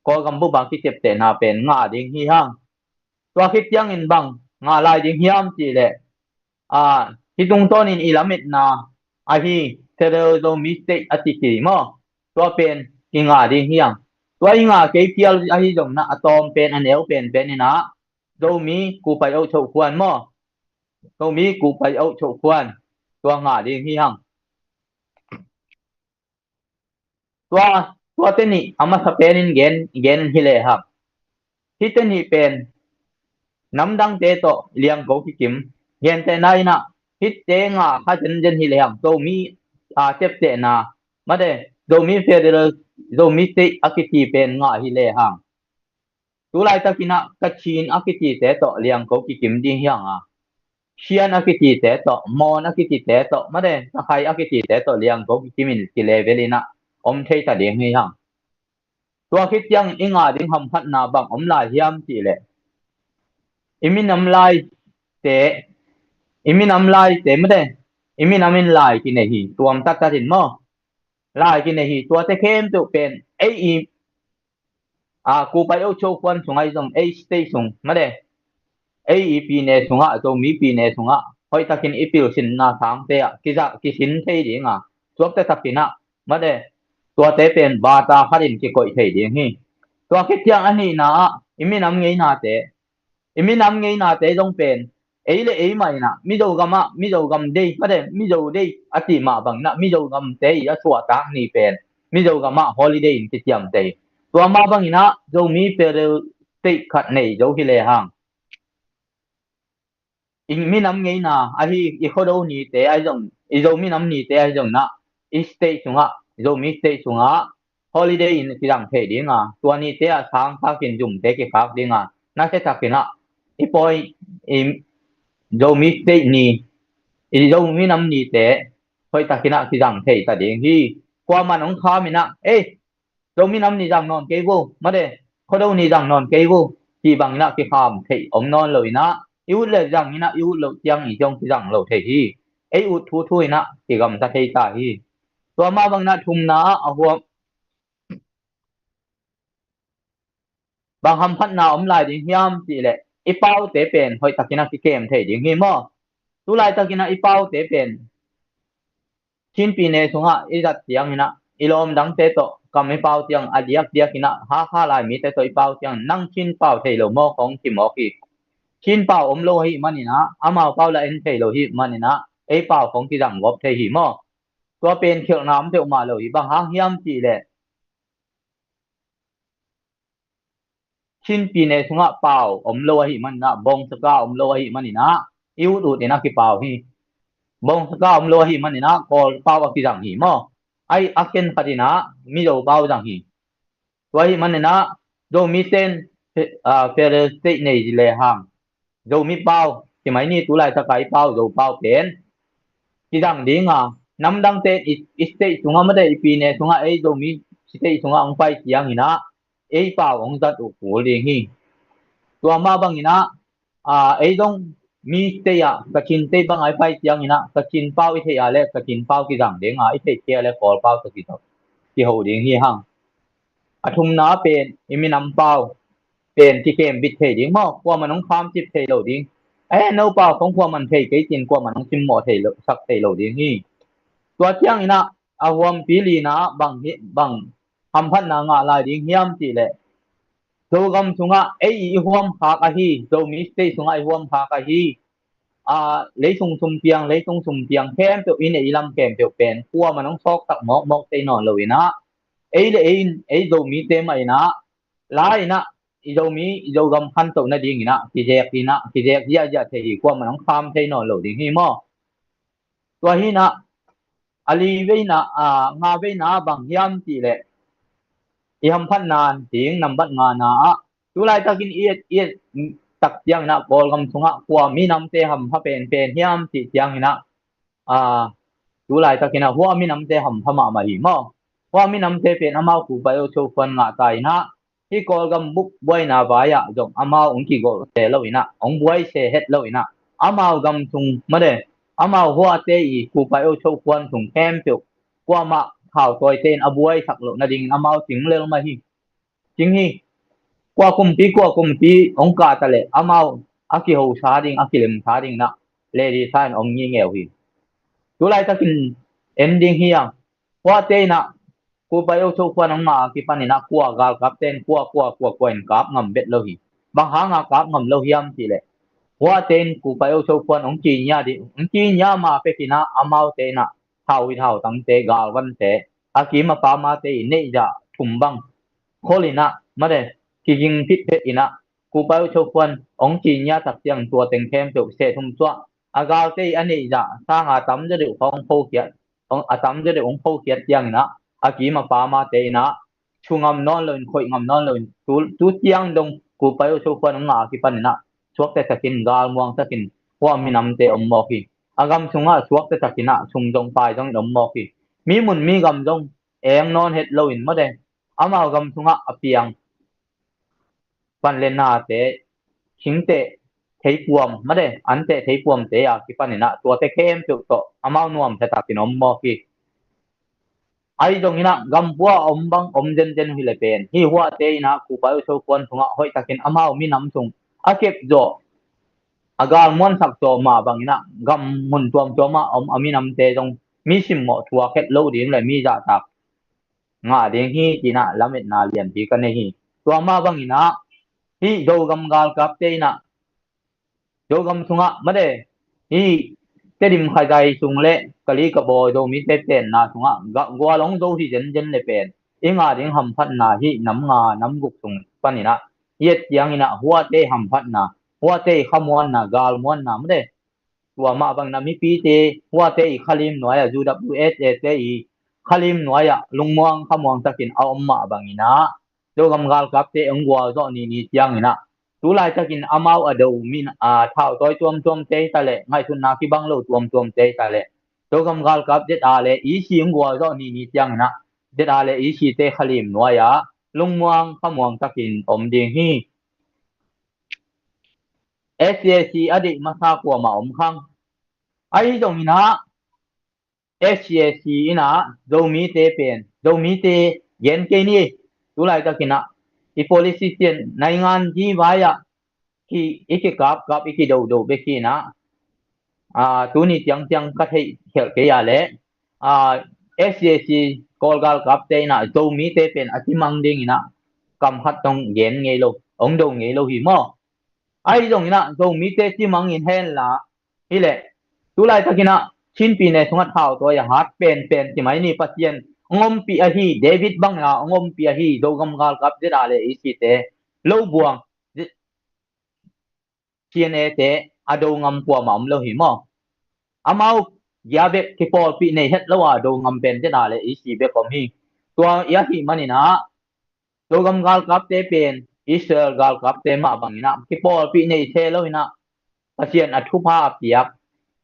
Kawlgam bup ah kiciaptehna pen ngah ding hi hang. Tua khit ciangin bang ngah lai ding hiam cih leh, a, hih tungtawnin i lametna ahi Federal Zomi State a cih maw, tua pen i ngah ding hi hang. Tua i ngah kei phial ahi zongin ah a tawm pen, a neu penpen in ah Zomi Kupai Oh Choh Khuan maw, Zomi Kupai Oh Choh Khuan, tua ngah ding hi hang. Tua Tuate nih a masa penin gen, gen hi lehang, hihte nih pen namdangte tawh liangko kikim. Gentehna in ah, hihte ngah kha zenzen hi lehang, Zomi a teptehna, mate, Zomi Federal, Zomi State a kici pen ngah hi lehang, tulaitakin ah Kachin a kicite tawh liangko kikim ding hi hang a, Shan a kicite tawh, Mon a kicite tawh, mate, Rakhine a kicite tawh liangko kikimin kilevelin ah om thei ta ding hi hang. Tua khit ciangin i ngah ding hamphatna bang om lai hiam cih leh, i minam laite, i minam laite, mate, i minam in lai kinei hi, tuam tattatin maw, lai kinei hi. Tuate khempeuh pen ei i, a, kupai ocho kuan sungah i zong, ei state sung, mate, ei i pine sungah, Zomi pine sungah hoihtakin i pilsinna sangte ah kiza, kisin thei ding a, suakta takin ah, mate, tuate pen bata khatin kikoih thei ding hi. Tua khit ciang a nihna ah i minam ngeinate, i minam ngeinate zong pen ei le ei mah in ah, Mizo gam ah Mizo gam day, mate, Mizo day a cih mah bangin ah Mizo gamte i a suahtak ni pen Mizo gam ah holiday in kiciamteh hi. Tua mah bangin ah Zomi Federal State khat nei zo hi lehang, i minam ngeina ahi, i Khuado nite ahi zong, i Zo minam nite ahi zong in ah, i state sungah, Zomi state sungah holiday in kizang thei ding a, tua nite ah sangtakin zumte kikhak ding a, nasia takin ah i pawi, i Zomi state ni, i Zo minam nite hoihtakin ah kizang thei ta ding hi. Kuaman hong khamin ah, ei, Zomi nam ni zang nawn kei vo, mate, Khuado ni zang nawn kei vo, cih bangin ah kikham thei om nawn lo in ah, i ut le zangin ah i ut loh ciangin zong kizang lo thei hi. Ei ut thuthu in ah kigamta thei ta hi. Tua mah bangin ah thumna ah a huam, bang hamphatna om lai ding hiam cih leh, i paute pen hoihtakin ah kikem thei ding hi maw. Tulaitakin ah i paute pen Chin pine sungah i zat ciangin ah, i lawm dangte tawh kam i pau ciang, a diakdiakin ah Hakha lai mite tawh i pau ciang, nang Chin pau thei lo maw, kong ci mawk hi. Chin pau om lo ahih manin ah, amau pau la en thei lo ahih manin ah, ei pau kong kizang gawp thei hi maw. Tua pen khialhna om peuhmah lo hi. Bang hang hiam cih leh, Chin pine sungah pau om lo ahih manin ah, Bawngsaka om lo ahih manin ah, i ut ut in ah kipau hi. Bawngsaka om lo ahih manin ah, Kawl pau a kizang hi maw. Ai, a khenkhat in ah Mizo pau zang hi. Tua ahih manin ah, Zomi ten, ah, Federal State nei lehang, Zomi pau, ci mai ni, tulaitaka i pau, Zo pau pen kizang ding a, namdangte i, i state sungah, mate, i pine sungah, ei Zomi state sungah hong pai ciangin ah, ei pau hong zat uh kul ding hi. Tua mah bangin ah, a, ei zong mi state ah, Kachin state bang a i pai ciangin ah, Kachin pau i theih a le Kachin pau kizang ding a, i theih kei a le Kawl pau tawh kiho ding hi hang. A thumna pen, i minam pau pen kikem bit thei ding maw, kuaman hong khamcip thei lo ding. Eh, no pau kong kuaman thei kei cin kuaman hong simmawh thei lo, sak thei lo ding hi. Tua ciangin ah, a huampi lina bang hi, bang hamphatna ngah lai ding hiam cih leh, Zogam sungah ei i huamkhak ahi, Zomi state sungah i huamkhak ahi, a, leisung sumpiang, leisung sumpiang khempeuh, i neih i lam khempeuh pen kuaman hong sawksak mawkmawk thei nawn lo in ah, ei le ei in, ei Zomite mah in ah, la in ah, i Zomi, i Zogam khantoh nadingin ah kizek in ah, kizek ziahziah thei hi, kuaman hong kham thei nawn lo ding hi maw. Tua hi in ah, a li veina, a, nga veina bang hiam cih leh, i hamphatna ding nambat ngana ah, tulaitakin i et, i et tak ciangin ah, Kawlgam sungah kua minamte hampha penpen hiam cih ciangin ah, a, tulaitakin ah hua minamte hampha mahmah hi maw. Hua minamte pen amau kupai ocho kuan ngah ta in ah, hih Kawlgam bup buaina vai-ah zong amau hong kigolh se lo in ah, hong buai se het lo in ah, amau gam sung, mate, amau huate i kupai ocho kuan sung khempeuh kuamah thautawite in a buaisak loh nadingin amau cing lel mah hi. Cing hi. Kua kumpi, kua kumpi hong kah ta leh amau a kihosa ding, a kilemsa ding in ah, lelisa in om ngingeu hi. Tulaitakin en ding hi a, huate in ah kupai ocho kuan hong ngah a kipanin ah, kua galkapte in kua, kua, kua, kua in kap ngam bet lo hi. Bang hanga kap ngam lo hiam cih leh, huate in kupai ocho kuan hong kinya ding, hong kinya ma pekin ah, amaute in ah thau i thautangte, galvante, a kim a pamate i neihzah thum bang khol in ah, mate, kiging phitphet in ah, Kupa U Cho Khuan hong ci ngiat tak ciang tua teng khempeuh seh thum suah, a galte i a neih zah sang a tam zaw deuh hong phokhiat, hong, a tam zaw deuh hong phokhiat ciangin ah, a kim a pamte in ah, thu ngam nawn loin, khoih ngam nawn loin, tu, tu ciang dong Kupa U Cho Khuan hong ngah a kipan in ah, suakta takin, galmuang takin, hua minamte om mawk hi. A gam sungah suakta takin ah, sum zong pai zongin om mawk hi. Mi mun mi gam zong eng nawn het loin, mate, amau gam sungah a piang pan le nate, thingteh theipuam, mate, anteh theipuamte a kipan in ah, tuate khempeuh tawh amau nuam thatakin om mawk hi. Ahi zongin ah, gam pua a om bang om zenzen uh hi le pen, hih huate in ah Kupa U Cho Khuan sungah hoih takin amau minam sung a kep zawh, a galmuansak zawh mah bangin ah, gam mun tuamtuam ah om a minamte zong mi simmawh thuak het lo ding le mi zahtak ngah ding hi, ci-in ah lametna lianpi ka nei hi. Tua mah bangin ah, hih Zogam galkapte in ah, Zogam sungah, mate, hih Tedim Khazai sung le Kali Kabaw Zomite tenna sungah ga-, gual hong zo hi zenzen le pen, i ngah ding hamphatna hih nam nga nam guk sung panin ah, i et ciangin ah huate hamphatna, huate i khamuanna, galmuanna, mate, tua mah bangin ah mipite, huate i khalim nuai-ah, U W S A te i khalim nuai-ah lungmuang khamuang takin a om mah bangin ah, Zogam galkapte hong gualzawh nini ciangin ah, tu laitakin amau a do min, a, thautawi tuamtuamte hi ta leh, ngaihsutna kibang lo tuamtuamte hi ta leh, Zogam galkap Z R le E C hong gualzawh nini ciangin ah, Z R le E C te khalim nuai-ah lungmuang khamuang takin om ding hi. S C A C a deih masa kuamah om khang. Ahi zongin ah, S C A C in ah Zomite pen, Zomite gen kei ni, tu laitakin ah i politician naingan gi vai-ah ki, i kikapkap, i kidodo bek hi in ah, a, tuni ciangciang ka theih khelh kei a leh, a, S C A C Kawl galkapte in ah Zomite pen a cimang dingin ah kam khat hong gen ngei lo, hong do ngei lo hi maw? Ahi zongin ah Zomite cimang in hen la, hi leh, tu laitakin ah Chin pyine sungah thautawi a hat penpen ci mai ni, Pasian hong ompih ahi, David bang a hong ompih ahi Zogam galkap Z R le E C te lo buang, C N A te a do ngam kuamah om lo hi maw? Amau gia bek kipawlpih nei het lo a do ngam pen Z R le E C bek om hi. Tua i ahih manin ah, Zogam galkapte pen Israel galkapte mah bangin ah kipawlpih nei thei lo in ah, Pasian a thupha a piak,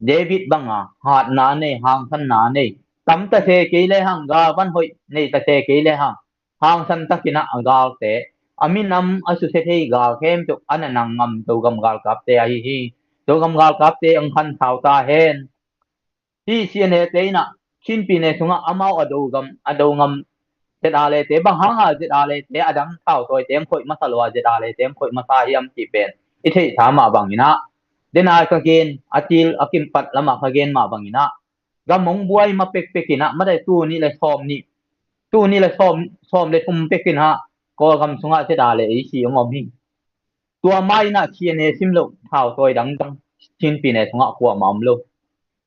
David bang a hatna nei, hangsanna nei, tam ta se kei le hang, galvan hoih nei ta se kei le hang, hangsan takin ah a galte, a minam a susia thei gal khempeuh a na nang ngam Zogam galkapte ahi hi. Zogam galkapte hong khan sau ta hen. Hih C N A te in ah Chin pyine sungah amau a do ngam, a do ngam Z R le te, bang hang a Z R le te a dang thautawite hong khoih masa lo a Z R le te hong khoih masa hiam cih pen i theihsa mah bangin ah, den a ka gen, a til a kimpat lamah ka gen mah bangin ah, gam hong buai ma pekpek in ah, mate, tul nih le sawm nih, tul nih le sawm, sawm le thum pek in ah Kawlgam sungah Z R le E C hong om hi. Tua mah in ah C N A sim loh thautawi dangdang Chin pyine sungah kuamah om lo.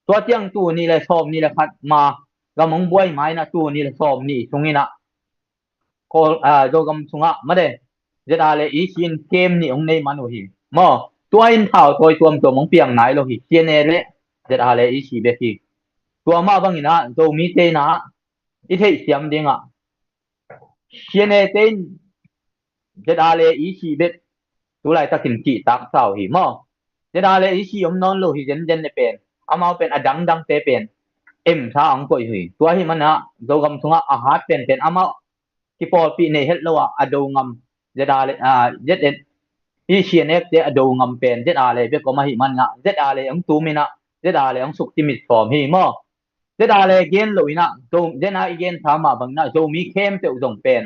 Tua ciang tul nih le sawm nih le khat ma gam hong buai ma in ah tul nih le sawm nih sungin ah Kawl, a, Zogam sungah, mate, Z R le E C in camp nih hong nei man uh hi maw? Tua in thautawi tuamtuam hong piang nai lo hi, C N A le Z R le E C bek hi. Tua mah bangin ah Zomite in ah i theihsiam dingah, C N A te in Z R le E C bek tu laitakin cihtak sa uh hi maw? Z R le E C om nawn lo hi zenzen le pen, amau pen a dangdangte pen emsa hong koih uh hi. Tua ahih manin ah Zogam sungah a hat penpen amau kipawlpih nei het lo a, a do ngam Z R le, a, Z N, hih C N F te a do ngam pen Z R le bek om ahih manin ah Z R le hong tum in ah Z R le hong sukcimit sawm hi maw? Z R le gen lo in ah, Zo, den a i gensa mah bangin ah Zomi khempeuh zong pen,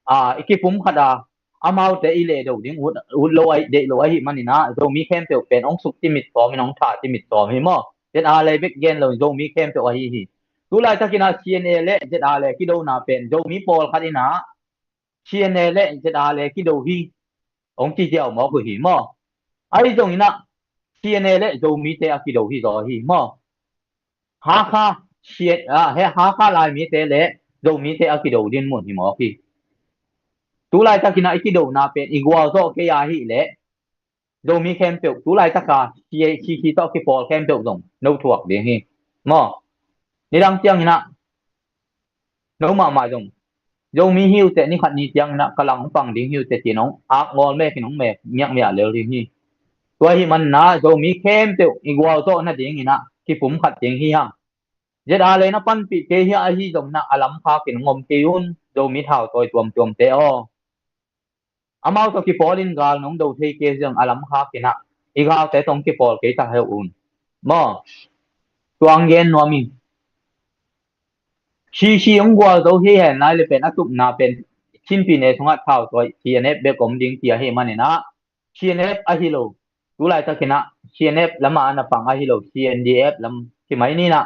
a, i kipumkhat a, amaute i lehdo ding ut, ut lo ahi, deih lo ahih manin ah Zomi khempeuh pen hong sukcimit sawm in, hong thacimit sawm hi maw? Z R le bek gen lo in Zomi khempeuh ahi hi. Tu laitakin ah C N A le Z R le kidona pen Zomi pawlkhat in ah C N A le Z R le kido hi, hong ci ziau mawk uh hi maw? Ahi zongin ah C N A le Zomite a kido hi zaw hi maw? Hakha, C-, a, he, Hakha Laimite le Zomite a kido din mun hi mawk hi. Tulaitakin ah i kidona pen i gualzawh kei a hih leh Zomi khempeuh tulaitaka khi khi tawh kipawl khempeuh zong no thuak ding hi. Maw, nidang ciangin ah no mahmah zong Zomi hi uh teh, ni khat ni ciangin ah ka lang pang ding hi uh teh ci-in hong ak ngawl mekin hong mek miakmiak lel ding hi. Tua ahih manin ah Zomi khempeuh i gualzawh nadingin ah kipumkhat ding hi hang. Zia le na panpih kei hi a, ahi zongin ah a lamkhakin hong om kei un, Zomi thautawi tuamtuamte aw. Amau tawh kipawlin gal nong do thei kei hi zong a lamkhakin ah i galte tawh hong kipawl kei ta heuh un. Maw, tua hong gen nuam hi. Khi khi hong gualzo hi hen lai le pen a tupna pen Chin pyine sungah thautawi T N F bek om ding ti ahih manin ah T N F ahi lo, tulaitakin ah T N F lamah a na pang ahi lo, C N D F lam kimai ni-in ah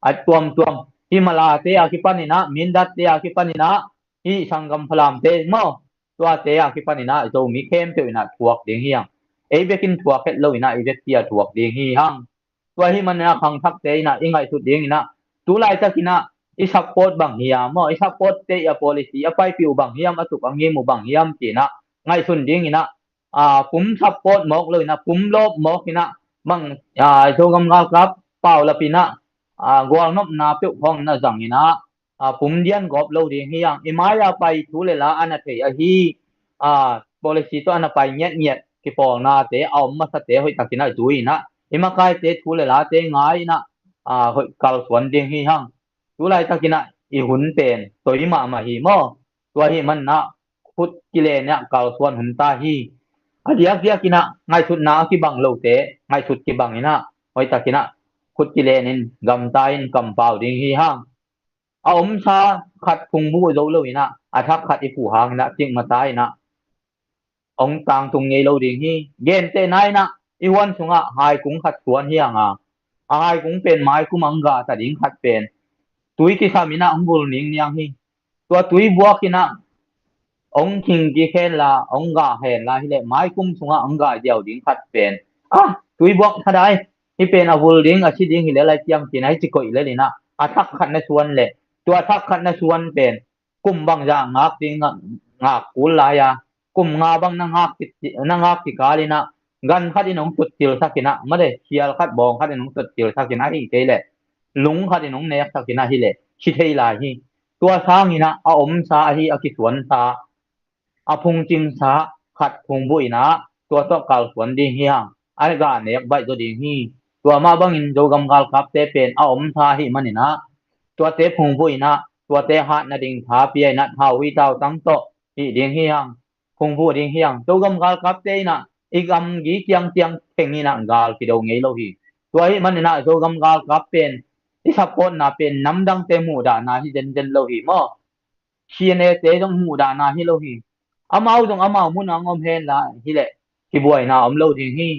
a tuamtuam Himalaya te a kipanin ah, Mindat te a kipanin ah, hih sanggam Falam te maw, tuate a kipanin ah Zomi khempeuh in ah thuak ding hi hang. Ei bekin thuak het lo in ah i vekpi a thuak ding hi hang. Tua ahih manin ah khangthakte in ah i ngaihsut dingin ah tulaitakin ah i support bang hiam maw, i support te, a policy a paipih uh bang hiam, a tup a ngim uh bang hiam ci-in ah ngaihsun dingin ah, aa, pum support mawk lo in ah, pum lawp mawk in ah, bang, aa, Zogam galkap paulap in ah, aa, gualnopna peuh khawng in ah zang in ah, aa, pum dian gawp lo ding hi hang. I mai-a pai thu le la a na thei ahi, aa, policy tawh a na pai ngiatngiat kipawlnate a om masate hoihtakin ah zui in ah, i makaite thu le late ngai in ah, aa, hoih kalsuan ding hi hang. Tulaitakin ah i hun pen toi mahmah hi maw. Tua ahih manin ah khut kilen in ah kalsuan hun ta hi. A diakdiakin ah ngaihsutna a kibang lote ngaihsut kibang in ah hoihtakin ah khut kilen in gamta in kampau ding hi hang. A omsa khat phungvuh zo lo in ah a thak khat i phuh hangin ah cikmah ta in ah hong tangtung ngei lo ding hi. Gentehna in ah i huan sungah haikung khat suan hi hang a, a haikung pen maikum ah hong gah ta ding khat pen tui kisam in ah hong vul ningniang hi. Tua tui buak in ah hong khing kik hen la, hong gah hen la hi leh maikum sungah hong gah ziau ding khat pen, ah, tui buak thadah hi, hih pen a vul ding, a si ding hi lel lai tiam ci-in ah hih ci koih lel in ah a thak khat na suan leh, tua thak khat na suan pen kum bangzah ngak ding, ngak kul lai a, kum nga bang na ngak ki, na ngak kikal in ah gan khat in hong tutcilsak in ah, mate, khial khat bawng khat in hong tutcilsak in ah, ahih kei leh lung khat in hong neksak in ah hi leh si thei lai hi. Tua sangin ah a omsa ahi, a kisuansa, a phungcingsa khat phungvuh in ah tua tawh kalsuan ding hi hang. A gah nek baih zaw ding hi. Tua mah bangin Zogam galkapte pen a omsa ahih manin ah tuate phungvuh in ah, tuate hat nading tha pia in ah, thau hui tau tang tawh hih ding hi hang. Phungvuh ding hi hang. Zogam galkapte in ah i gamgi kiangkiang theng in ah gal kido ngei lo hi. Tua ahih manin ah Zogam galkap pen i supportna pen namdangte muhdahna hi zenzen lo hi maw. C N A te zong muhdahna hi lo hi. Amau zong amau mun ah hong om hen la hi leh kibuaina om lo ding hi.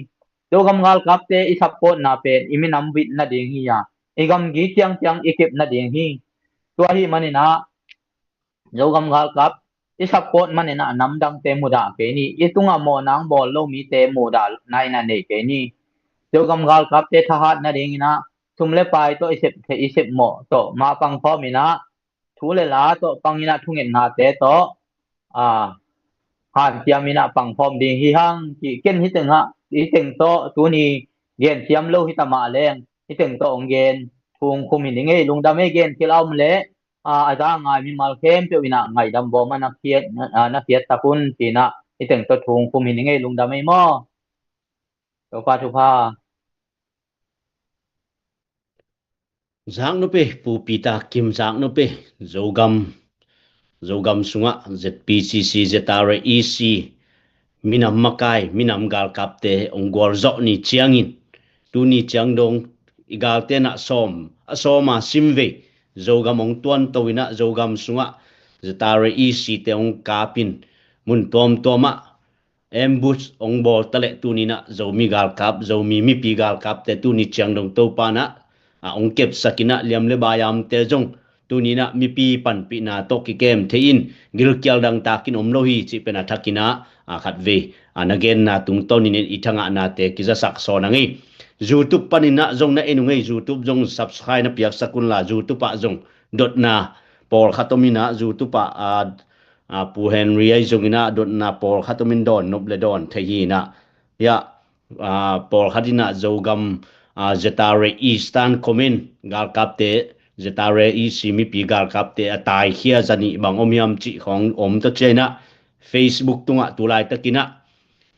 Zogam galkapte i supportna pen i minam vit nading hi a, i gamgi kiangkiang i kep nading hi. Tua ahih manin ah Zogam galkap i support manin ah namdangte mudah kei ni. I tungah mawhna hong bawl lo mite muhdahna in ah nei kei ni. Zogam galkapte thahat nadingin ah sum le pai tawh i sep, i sep mawh tawh mah pangkhawm in ah, thu le la tawh pang in ah, thungetnate tawh, aa, hanciam in ah pangkhawm ding hi hang. Ken hih teng ah, hih teng tawh tuni gen siam lo hi ta mah leng, hih teng tawh hong gen, thu hong khum hi ning ei. Lungdam ei. Gen khial a om leh, aa, a za ngai mimal khempeuh in ah ngaihdam bawm a na khiat, aa, na khiat tak un ci-in ah hih teng tawh thu hong khum hi ning ei. Lungdam ei maw. Topa thupha. Zak nupi, Pu Peter Kim, zak nupi. Zogam, Zogam sungah Z P C C, Z R A E C, minam makai, minam galkapte hong gualzawh ni ciangin, tuni ciang dong i galte in ah sawm, a sawm a simvei Zogam hong tuanto in ah, Zogam sungah Z R A E C te hong kapin, mun tuamtuam ah ambush hong bawl ta leh, tuni in ah Zomi galkap, Zomi mipi galkapte tuni ciang dong Topa in ah, a, hong kepsak in ah, liam le bayamte zong tuni in ah mipi panpihna tawh kikem thei in, gilkial dangtakin om lo hi cih pen a thakin ah, a, khatvei, a, na genna tungtawnin i thangahnate kizasak sawn a ngei. YouTube panin ah zong na en uh ngei, YouTube zong subscribe na piaksak un la, YouTube ah zong dotna pawlkhat om inah, YouTube ah, a, a, Pu Henry ahi zong inah dotna pawlkhat om in dawn nop le dawn thei hi inah. Hiah, a, pawlkhat inah Zogam, a, Zatare Eastern Command galkapte, Zatare East mipi galkapte a taikhia zanih bang om hiam cih khawng om tawh ciah inah Facebook tungah tu laitakinah,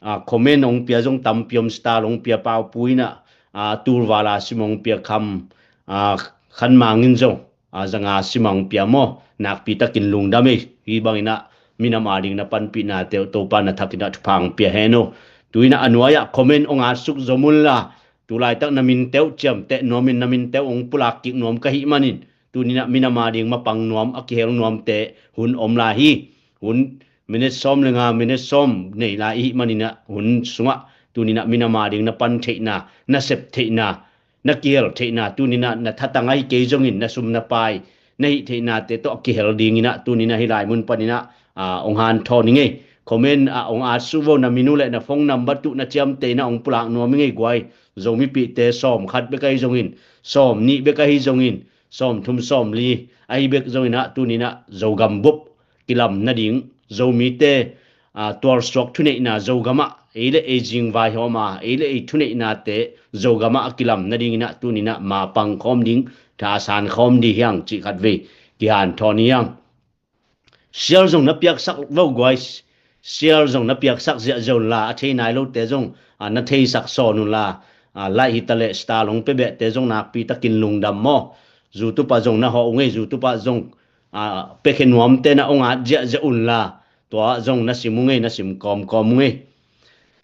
a, comment hong pia zong tampi om, star hong pia Paupu inah, a, tulvala sim hong pia kham, a, khanmangin zong, a, zanga sim hong pia maw, nakpitakin lungdam ei. Hih banginah minam ading na panpihna teuh Topa na thakinah thupha hong pia hen uh. Tu inah a nuai-ah comment hong atsuk zom unla, tu laitak na min teuh ciamteh nuamin na min teuh hong pulak kik nuam ka hih manin, tu ninah minam ading mapang nuam, a kihel nuamte hun om lai hi. Hun minute sawm le nga, minute sawm nei lai i hih maninah hun sungah tu ninah minam ading na pan theihna, na sep theihna, na kihel theihna, tu ninah na thatang ahi kei zongin na sum na pai, na hih theihnate tawh a kihel dinginah tu ninah hih lai mun paninah, a, hong hanthawn i ngei. Comment ah hong atsuk vo, na min uh le na phone number tuh na ciamteh inah hong pulak nuam i ngei guai. Zomipihte sawm khat bek ahi zongin, sawm nih bek ahi zongin, sawm thum sawm li ahi bek zonginah tu ninah Zogam bup kilam nading, Zomite, a, tualsuak thuneihna Zogamah, ei le ei zingvai hawma, ei le ei thuneihnate Zogamah a kilam nadinginah tu ninah mapang khawm ding, thasan khawm ding hiang cih khatvei kihanthawn hiang. Share zong na piaksak lo guai, share zong na piaksak ziahziah unla, a thei nai lote zong, a, na theisak sawn unla, a, like hi taleh star hong pia behte zong nakpitakin lungdam maw. YouTube ah zong na hawh ung ei, YouTube ah zong, a, piakhia nuamte na hong at ziahziah unla, tua zong na sim ung ei, na sim kawmkawm ung ei.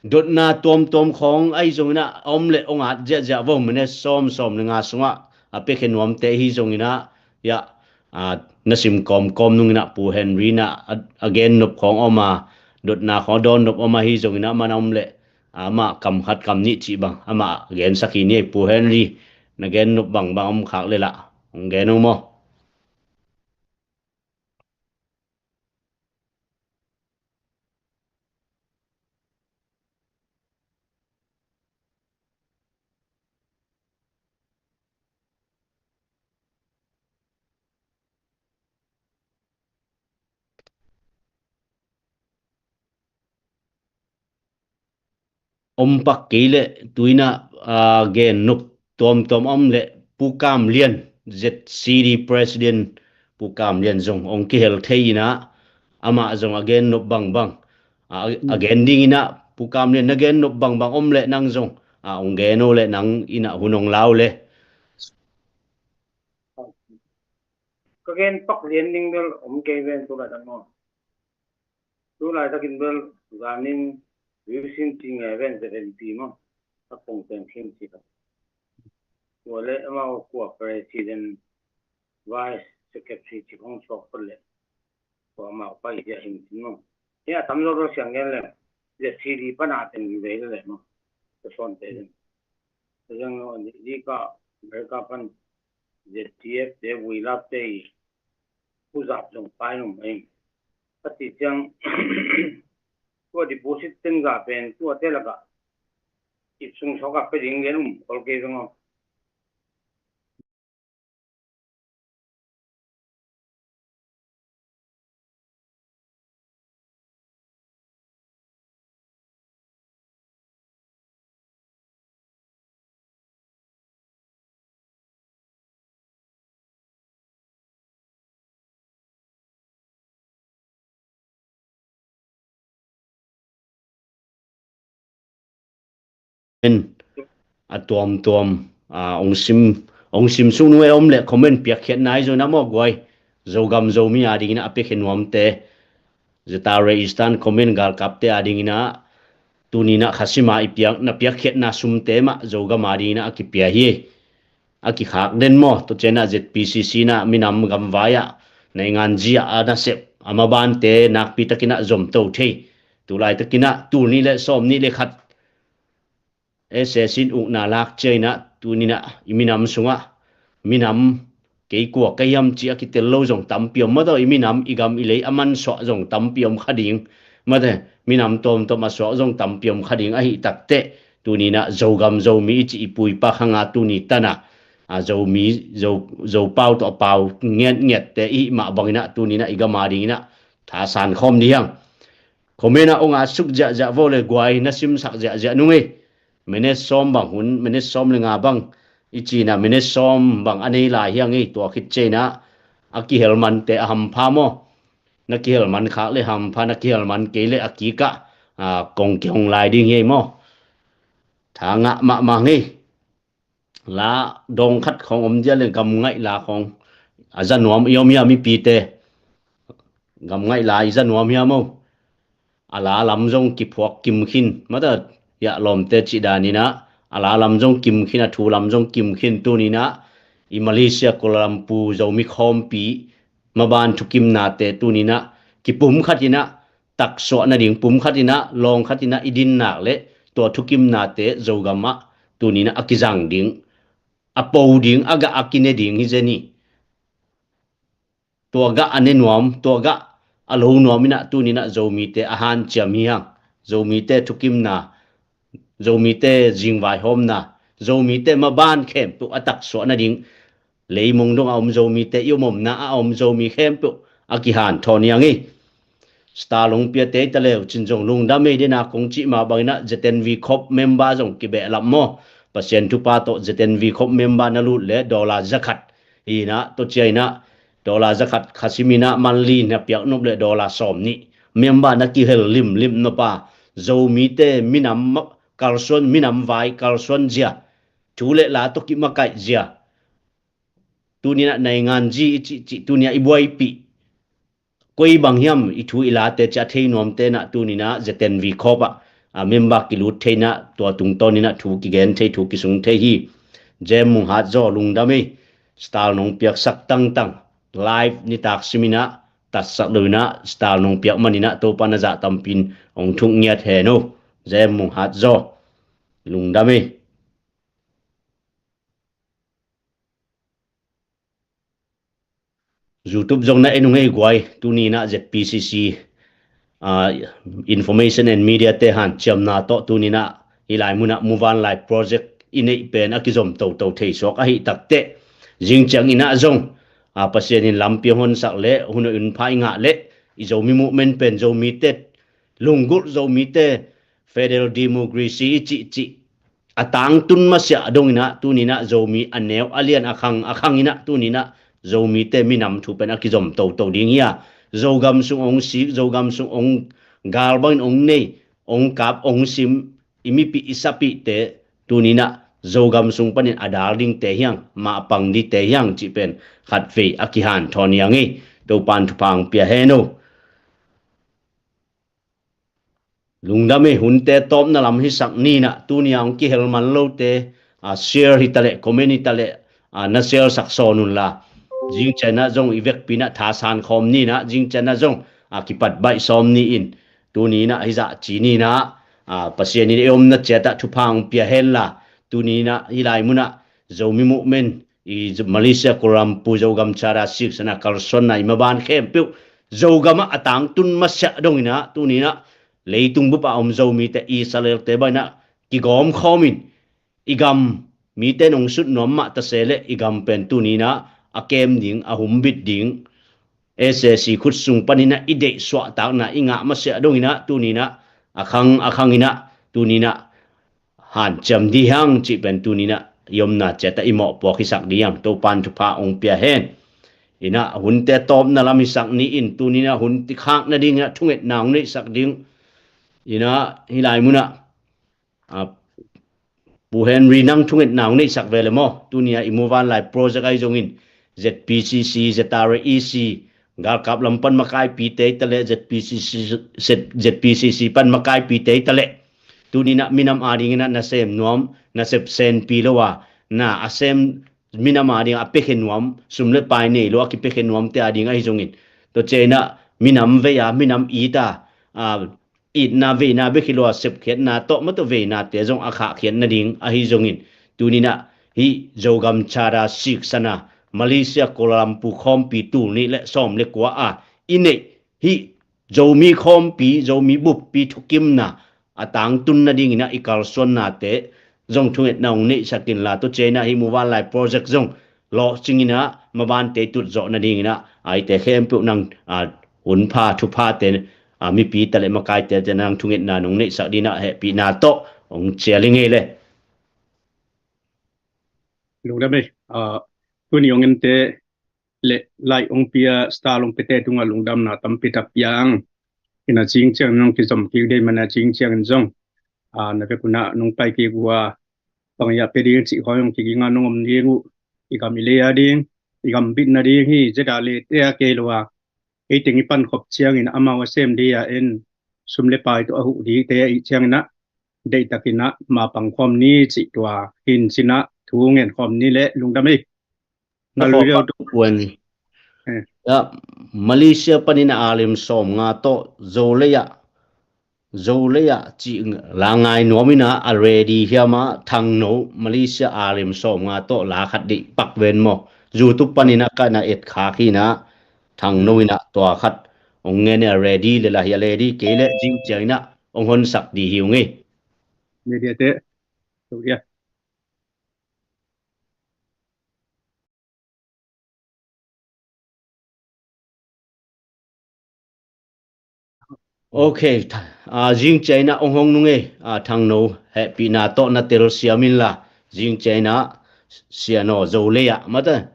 Dotna tuamtuam khawng ahi zonginah a om leh hong at ziahziah vo, minute sawm, sawm le nga sungah a piakhia nuamte ahi zonginah, hiah, a, na sim kawmkawm nunginah Pu Henry inah a, a gen nop khawng om a, dotna khawng a dawn nop om ahi zonginah man a om leh, a, amah kam khat kam nih cih bang amah gensak hi ni ei. Pu Henry, na gen nop bangbang om khak leh lah hong gen uh maw. Om pak kei leh tu inah, a, gen nop tuamtuam om leh Pu Kam Lian, Z C D President Pu Kam Lian zong hong kihel thei inah amah zong a gen nop bangbang, a, a gen dinginah Pu Kam Lian na gen nop bangbang om leh nang zong, a, hong gen uh leh nang inah hun hong lau leh. Ka gen pak lian ding bel om kei ven tu laitak maw. Tu laitakin bel zanin Wilson ci ngai ven Z N P maw. A pong ten khin ci ka. Tua le amau kua president, vice secretary ci khong suak pat le. Tua amau pai zia hin cin maw. Hia tam zo lo siang gen le. Zia C D pana ten vei le maw. Tua son te den. Zang lo an di ka America pan Z T F te vui lap te i kuzap zong pai nung mai. Ka ti ciang tua deposit ten za pen tua te laka ip sung sawk a pe ding lian um kol kei zong om. En, a tuamtuam, a, ong sim, ong sim sung nung e om le comment piakkhiatna i zona maw guai. Zogam Zomi a dingin a piakkhiat nuamte. Zatare Eastern Command galkapte a dingin a, tuni in a khasima i piak, na piakkhiatna sumte mah Zogam a dingin a kipia hi. A kikhak den maw, tua ciangin a Z P C C in a minam gamvai ah, naingan zia a nasep, a mabante nakpi takin a zomto thei. Tulaitakin a, tul nih le sawm nih le khat S A C in ukna lak ciangin a, tuni in a, i minam sungah, minam kei kua ka hiam ci a kitel lo zong tampi om mah tawh, i minam i gam i lei a mansuah zong tampi om kha ding. Mate, minam tuamtuam a suak zong tampi om kha ding ahih takteh, tuni in a Zogam Zomi i ci i pu i pa khang a tuni tan a, a, Zomi, Zo, Zopau tawh a pau ngetngette i hih mah banginah tuninah i gam a dinginah thasan khawm dih hiang. Comment ah ong a suk ziahziah vo le guai na simsak ziahziah nung ei. Minute sawm bang hun, minute sawm le nga bang i cinah minute sawm bang a nei lai hiang ei. Tua khit cianah a kihelmante a hampha maw? Na kihelman khak le hampha, na kihelman kei le a kikah, a, kong kihong lai ding hi ei maw? Tha ngah mahmah ngei. La dawng khat khawng om dia le gamngaih la khawng a za nuam i om hiam i pite? Gamngaih la i za nuam hiam o? A la lam zong kiphuak kim khin mata, iah lawmte cih daninah a la lam zong kim khin, a thu lam zong kim khin. Tuninah i Malaysia Kuala Lumpur Zomi khawmpi maban thukimnate tuninah kipum khatinah taksuah nading, pum khatinah lawng khatinah i dinnak le tua thukimnate Zogamah tuninah a kizang ding, a po ding, a gah a kine ding hi zen hi. Tua gah a ne nuam, tua gah a lo nuam inah tuninah Zomite a hanciam hi hang. Zomite thukimna, Zomite zingvaihawmna, Zomite maban khempeuh a taksuah nading, leimong dong a om Zomite i om omna a om Zomi khempeuh a kihanthawn hiang ei. Star Longpia tei taleu cin zong lungdam ei dena kong cih mah banginah Z N V Corp member zong kibehlap maw? Pasian thupha tawh Z N V Corp member na lut le dollar zakhat hinah, tua ciainah dollar zakhat khasiminah manli na piak nop le dollar sawm nih member na kihel limlim nop a, Zomite minam kalsuan, minam vai kalsuan zia, thu le la tawh kimakaih zia, tuninah naingan zi i cihcih tunia i buaipih koi bang hiam i thu i late cia thei nuamte nah tuninah Z N V Corp ah, a, member kilut theinah tua tungtawninah thu kigen thei, thu kisung thei hi. Jem Mung Hat Zaw lungdam ei. Star nong piaksak tangtang, live nitak siminah tatsak loinah star nong piak maninah Topa na zah tampin ong thuk ngiat hen o. Jem Mung Hat Zaw lungdam ei. YouTube zong na en ung ei guai, tuninah Z P C C, ah, Information and Media te hanciamna tawh tuninah hih lai munah Muvanlai Project i neih pen a kizom toto thei suak ahih takteh, zing cianginah zong, ah, Pasian in lampi honsak le hun a unpha i ngah le i Zomi movement pen Zomite lunggulh, Zomite federal democracy i cihcih a tangtun masiah donginah tuninah Zomi a neu a lian a khang a khanginah tuninah Zomite minam thu pen a kizom toto ding hi a, Zogam sung ong sik, Zogam sung ong gal bangin ong nei, ong kap ong sim, i mipih i sapihte tuninah Zogam sung panin a dal dingte hiang, mah pang dite hiang cih pen khatvei a kihanthawn hiang ei. Topan thupha ong pia hen o. Lungdam ei. Hunte tawpna lam hisak ninah tunia ong kihel man lote, a, share hitaleh, comment hitaleh, a, na share sak sawn unla, zingcianah zong i vekpinah thasan khawm ninah, zingcianah zong, a, kipat baih sawm ni-in tuninah hizah ci ninah, a, Pasian in ei omna ciatah thupha ong pia henla, tuninah hih lai munah Zomi movement i Malaysia Kuala Lumpur Zogam Charter Six ana kalsuanna i maban khempeuh Zogamah a tangtun masiah donginah tuninah leitung bup a om Zomite, Israelte bainah kigawm khawmin i gam mite nong sut nuam mah tase le i gam pen tuninah a kem ding, a humbit ding, S A C khut sung paninah i deih suahtakna i ngah masiah donginah tuninah a khang a khanginah tuninah hanciam dih hiang cih pen tuninah i omna ciatah i mawhpuak hisak dih hiang. Topan thupha ong pia hen. Inah hunte tawpna lam hisak ni-in tuninah hun tikhak nadinginah thungetna ong neihsak ding. Inah hih lai munah, a, Pu Henry nang thungetna ong neihsak ve le maw? Tunia i Muvanlai Project ahi zongin Z P C C, Z R A E C, galkap lam pan makaipite hitaleh, Z P C C, Z P C C pan makaipite hitaleh, tuninah minam adinginah nasem nuam, nasep senpi lo a, na a sem minam ading a piakhe nuam, sum le pai nei lo a kipiakhe nuamte ading ahi zongin, tua cianah minam vei a, minam it a, a, itna veina bek hi lo a sepkhiatna tawh mah tawh veinate zong a khahkhiat nading ahi zongin, tuninah hih Zogam Charter Six ana Malaysia Kuala Lumpur khawmpi tul nih le sawm le kua a i neih hih Zomi khawmpi, Zomi buppi thukimna a tangtun nadinginah i kalsuannate zong thungetna hong neihsak inla, tua ciangin ah hih Muvanlai project zong lawhcing in ah mabante tut zawh nadingin ah, a, eite khempeuh nang, a, hunpha thuphate, a, mipi ta le makaite te nang thungetna nong neihsak dingin ah hehpihna tawh hong cial hi ngei le. Lungdam ei, a, tuni hong ente le, like hong pia, star hong piate tungah lungdamna tampi tak pia ing. Ina cing ciangin hong kizom kik dei mana cing ciangin zong, a, na vek un ah nong pai kik uh a, bang hiah pia ding cih khawng hong kiging a nong om ding uh, i gam i lei a ding, i gam bitna ding hi, zeda le te a kei lo a, ei teng i pankhop ciangin amau a sem ding a en, sum le pai tawh a huh dingte ahih ciangin ah, deihtakin ah ma pangkhawm ni cih tua hin cin ah thu ngen khawm ni le lungdam ei. Na lui deuh tu puan. Eh. Ya, Malaysia panin a alim sawm nga tawh Zolei ah, Zolei ah cih la ngai nuam in ah a ready hiam a Thangno Malaysia alim sawm nga tawh la khat dih pak ven maw? YouTube panin ah ka na et khak hi in ah Thangno in ah tua khat hong ngen a ready le la hi a ready kei le zing ciangin ah hong honsak dih hi ung ei. Media te. Tua. Ok, a, zing ciangin ah hong hong nung ei, a, Thangno hehpihna tawh na tel siam inla, zing ciangin ah Siano Zolei ah, mata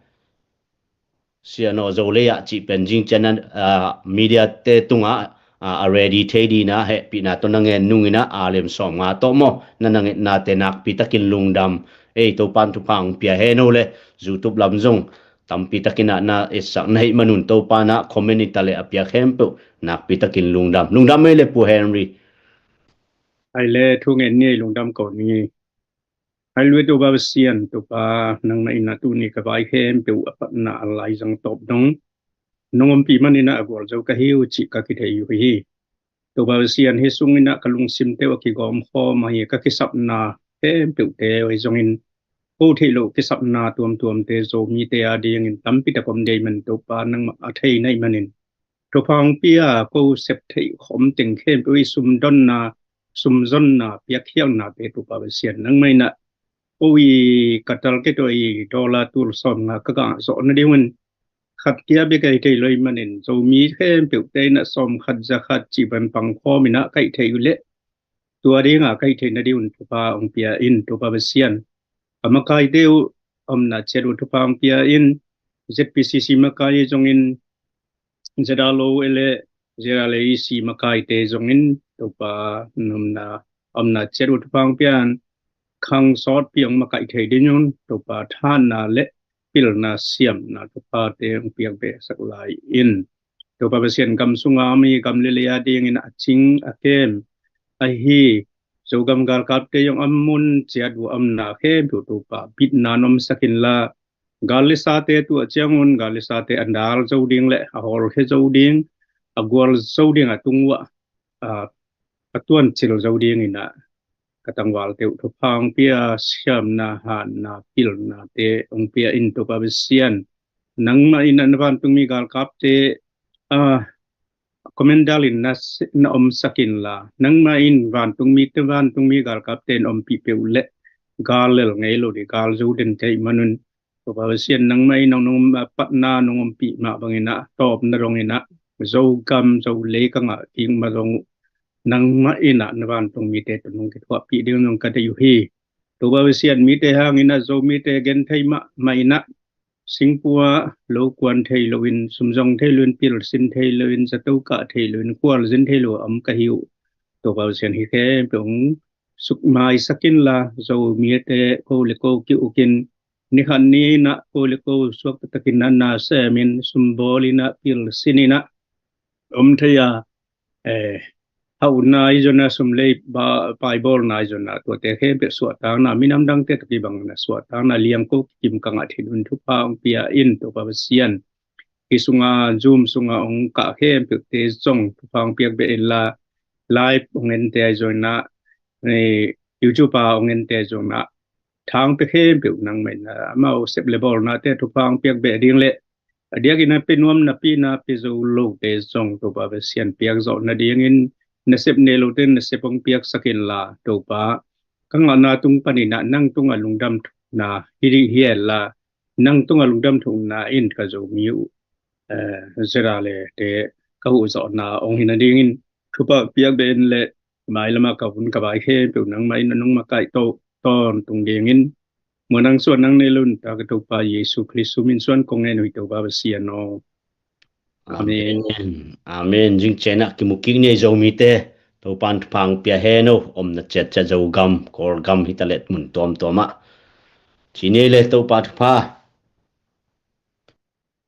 Siano Zolei ah cih pen zing ciangin ah, a, media te tungah a, a ready thei dingin ah hehpihna tawh na ngen nungin ah alim sawm nga tawh maw, na na ngetnate nakpi takin lungdam ei. Topan thupha hong pia hen o le, YouTube lam zong tampi takin ah na etsak na hih manun Topan ah comment i ta le a piak khempeuh nakpi takin lungdam. Lungdam ei le Pu Henry. Ai le thu ngen ni ei, lungdam ko ni. Hai luet Topa Pasian, Topa nangmah in ah tuni ka vai khempeuh a patna a laizang tawp dong nong ompih manin ah a gualzo ka hi uh cih ka kithei uh hi. Topa Pasian, hih sungin ah ka lungsimte uh a kigawmkhawm ahi, ka kisapna khempeuhte uh ahi zongin, ko theih loh kisapna tuamtuamte Zomite a dingin tampi tak om dei man Topa nangmah a thei na hih manin, thupha hong pia, ko sep theih khawm teng khempeuh i sumdonna, sumzonna, piakkhialhnate Topa Pasian nangmah in ah ko i ka target uh i dollar tul sawm nga ka gah zawh nadingin khat kia bek a hi thei lo ahih manin Zomi khempeuhte in ah sawm khat za khat cih bang pangkhawm in ah ka hih theih uh leh tua ding a ka hih theih nadingun thupha hong pia in Topa Pasian. A makaite uh omna ciat uh thupha hong pia in, ZPCC makai zongin, ZRLO le ZRLAC makaite zongin Topa nopna omna ciat uh thupha hong pia in, khang sawtpi hong makaih thei dingun Topa thahatna le pilna siamna thuphate hong piak behsak lai in. Topa Pasian, gam sunga mi gam le lei a dingin a cing a kem ahi Zogam galkapte zong a mun ciat uh omna khempeuh Topa bitna na omsak inla, gal le sate tuah ciangun gal le sate a dal zo ding le a hawlkhia zo ding, a gual zo ding a tung uh ah, a, a tuancil zo dingin ah ka tangvalte uh thupha hong pia, siamna, hatna, pilnate hong pia in Topa Pasian. Nangmah in ah na vantungmi galkapte, a, commander in na se-, na omsak inla, nangmah in vantungmite, vantungmi galkapte in ompih peuh leh gal lel ngei lo ding, gal zo den thei manun Topa Pasian, nangmah in nong, nong patna nong ompih mah bangin ah tawpna dongin ah Zogam Zolei ka ngah kik mah zong uh nangmah in ah na vantungmite tawh nong kithuahpih ding nong ka deih uh hi. Topa Pasian, mite hangin ah Zomite genthei mahmah in ah singkung ah lo kuan thei loin, sumzong thei loin, pilsin thei loin, zato kah thei loin, khualzin thei lo a om ka hi uh. Topa Pasian, hih khempeuh hong sukmaisak inla, Zomite ko le ko ki-ukin, ni khat ni in ah ko le ko suak taktakin ah na semin, sumbawl in ah, pilsin in ah om thei a, eh, hauhna i zonna, sum le pai bawlna i zonna, tuate khempeuh suahtakna, minam dangte tawh kibangin ah suahtakna liang ko kikim ka ngah theih un thupha hong pia in Topa Pasian. Hih sunga Zoom sunga hong kah khempeuhte zong thupha hong piak beh inla, live hong ente ahi zongin ah, eh, YouTube a hong ente ahi zongin ah, thangte khempeuh nangmah in ah amau sep le bawlnate thupha hong piak beh ding le a diakin a pia nuam napi na pia zo lote zong Topa Pasian piak zawh nadingin nasep nei lote nasep hong piaksak inla Topa, ka ngahna tung panin ah nang tungah lungdam thukna hi dih hi hen la, nang tungah lungdam thukna in ka Zomi uh, eh, Zera le te ka huh zawhna ong hi nadingin thupha piak beh in le, mailamah ka vun ka vai khempeuh nangmah in a nungmah kaih to tawntung dingin, muanang suan nang nei lo in ta ka Topa Jesu Khrist min suan kong ngen uh hi, Topa Pasian aw. Amen. Amen. Amen. Zingcianah kimu kik ni ei Zomite, Topan thupha ong pia hen aw, omna ciatciat Zogam, Kawlgam hi ta le mun tuamtuamah. Ci ni ei le Topa thupha.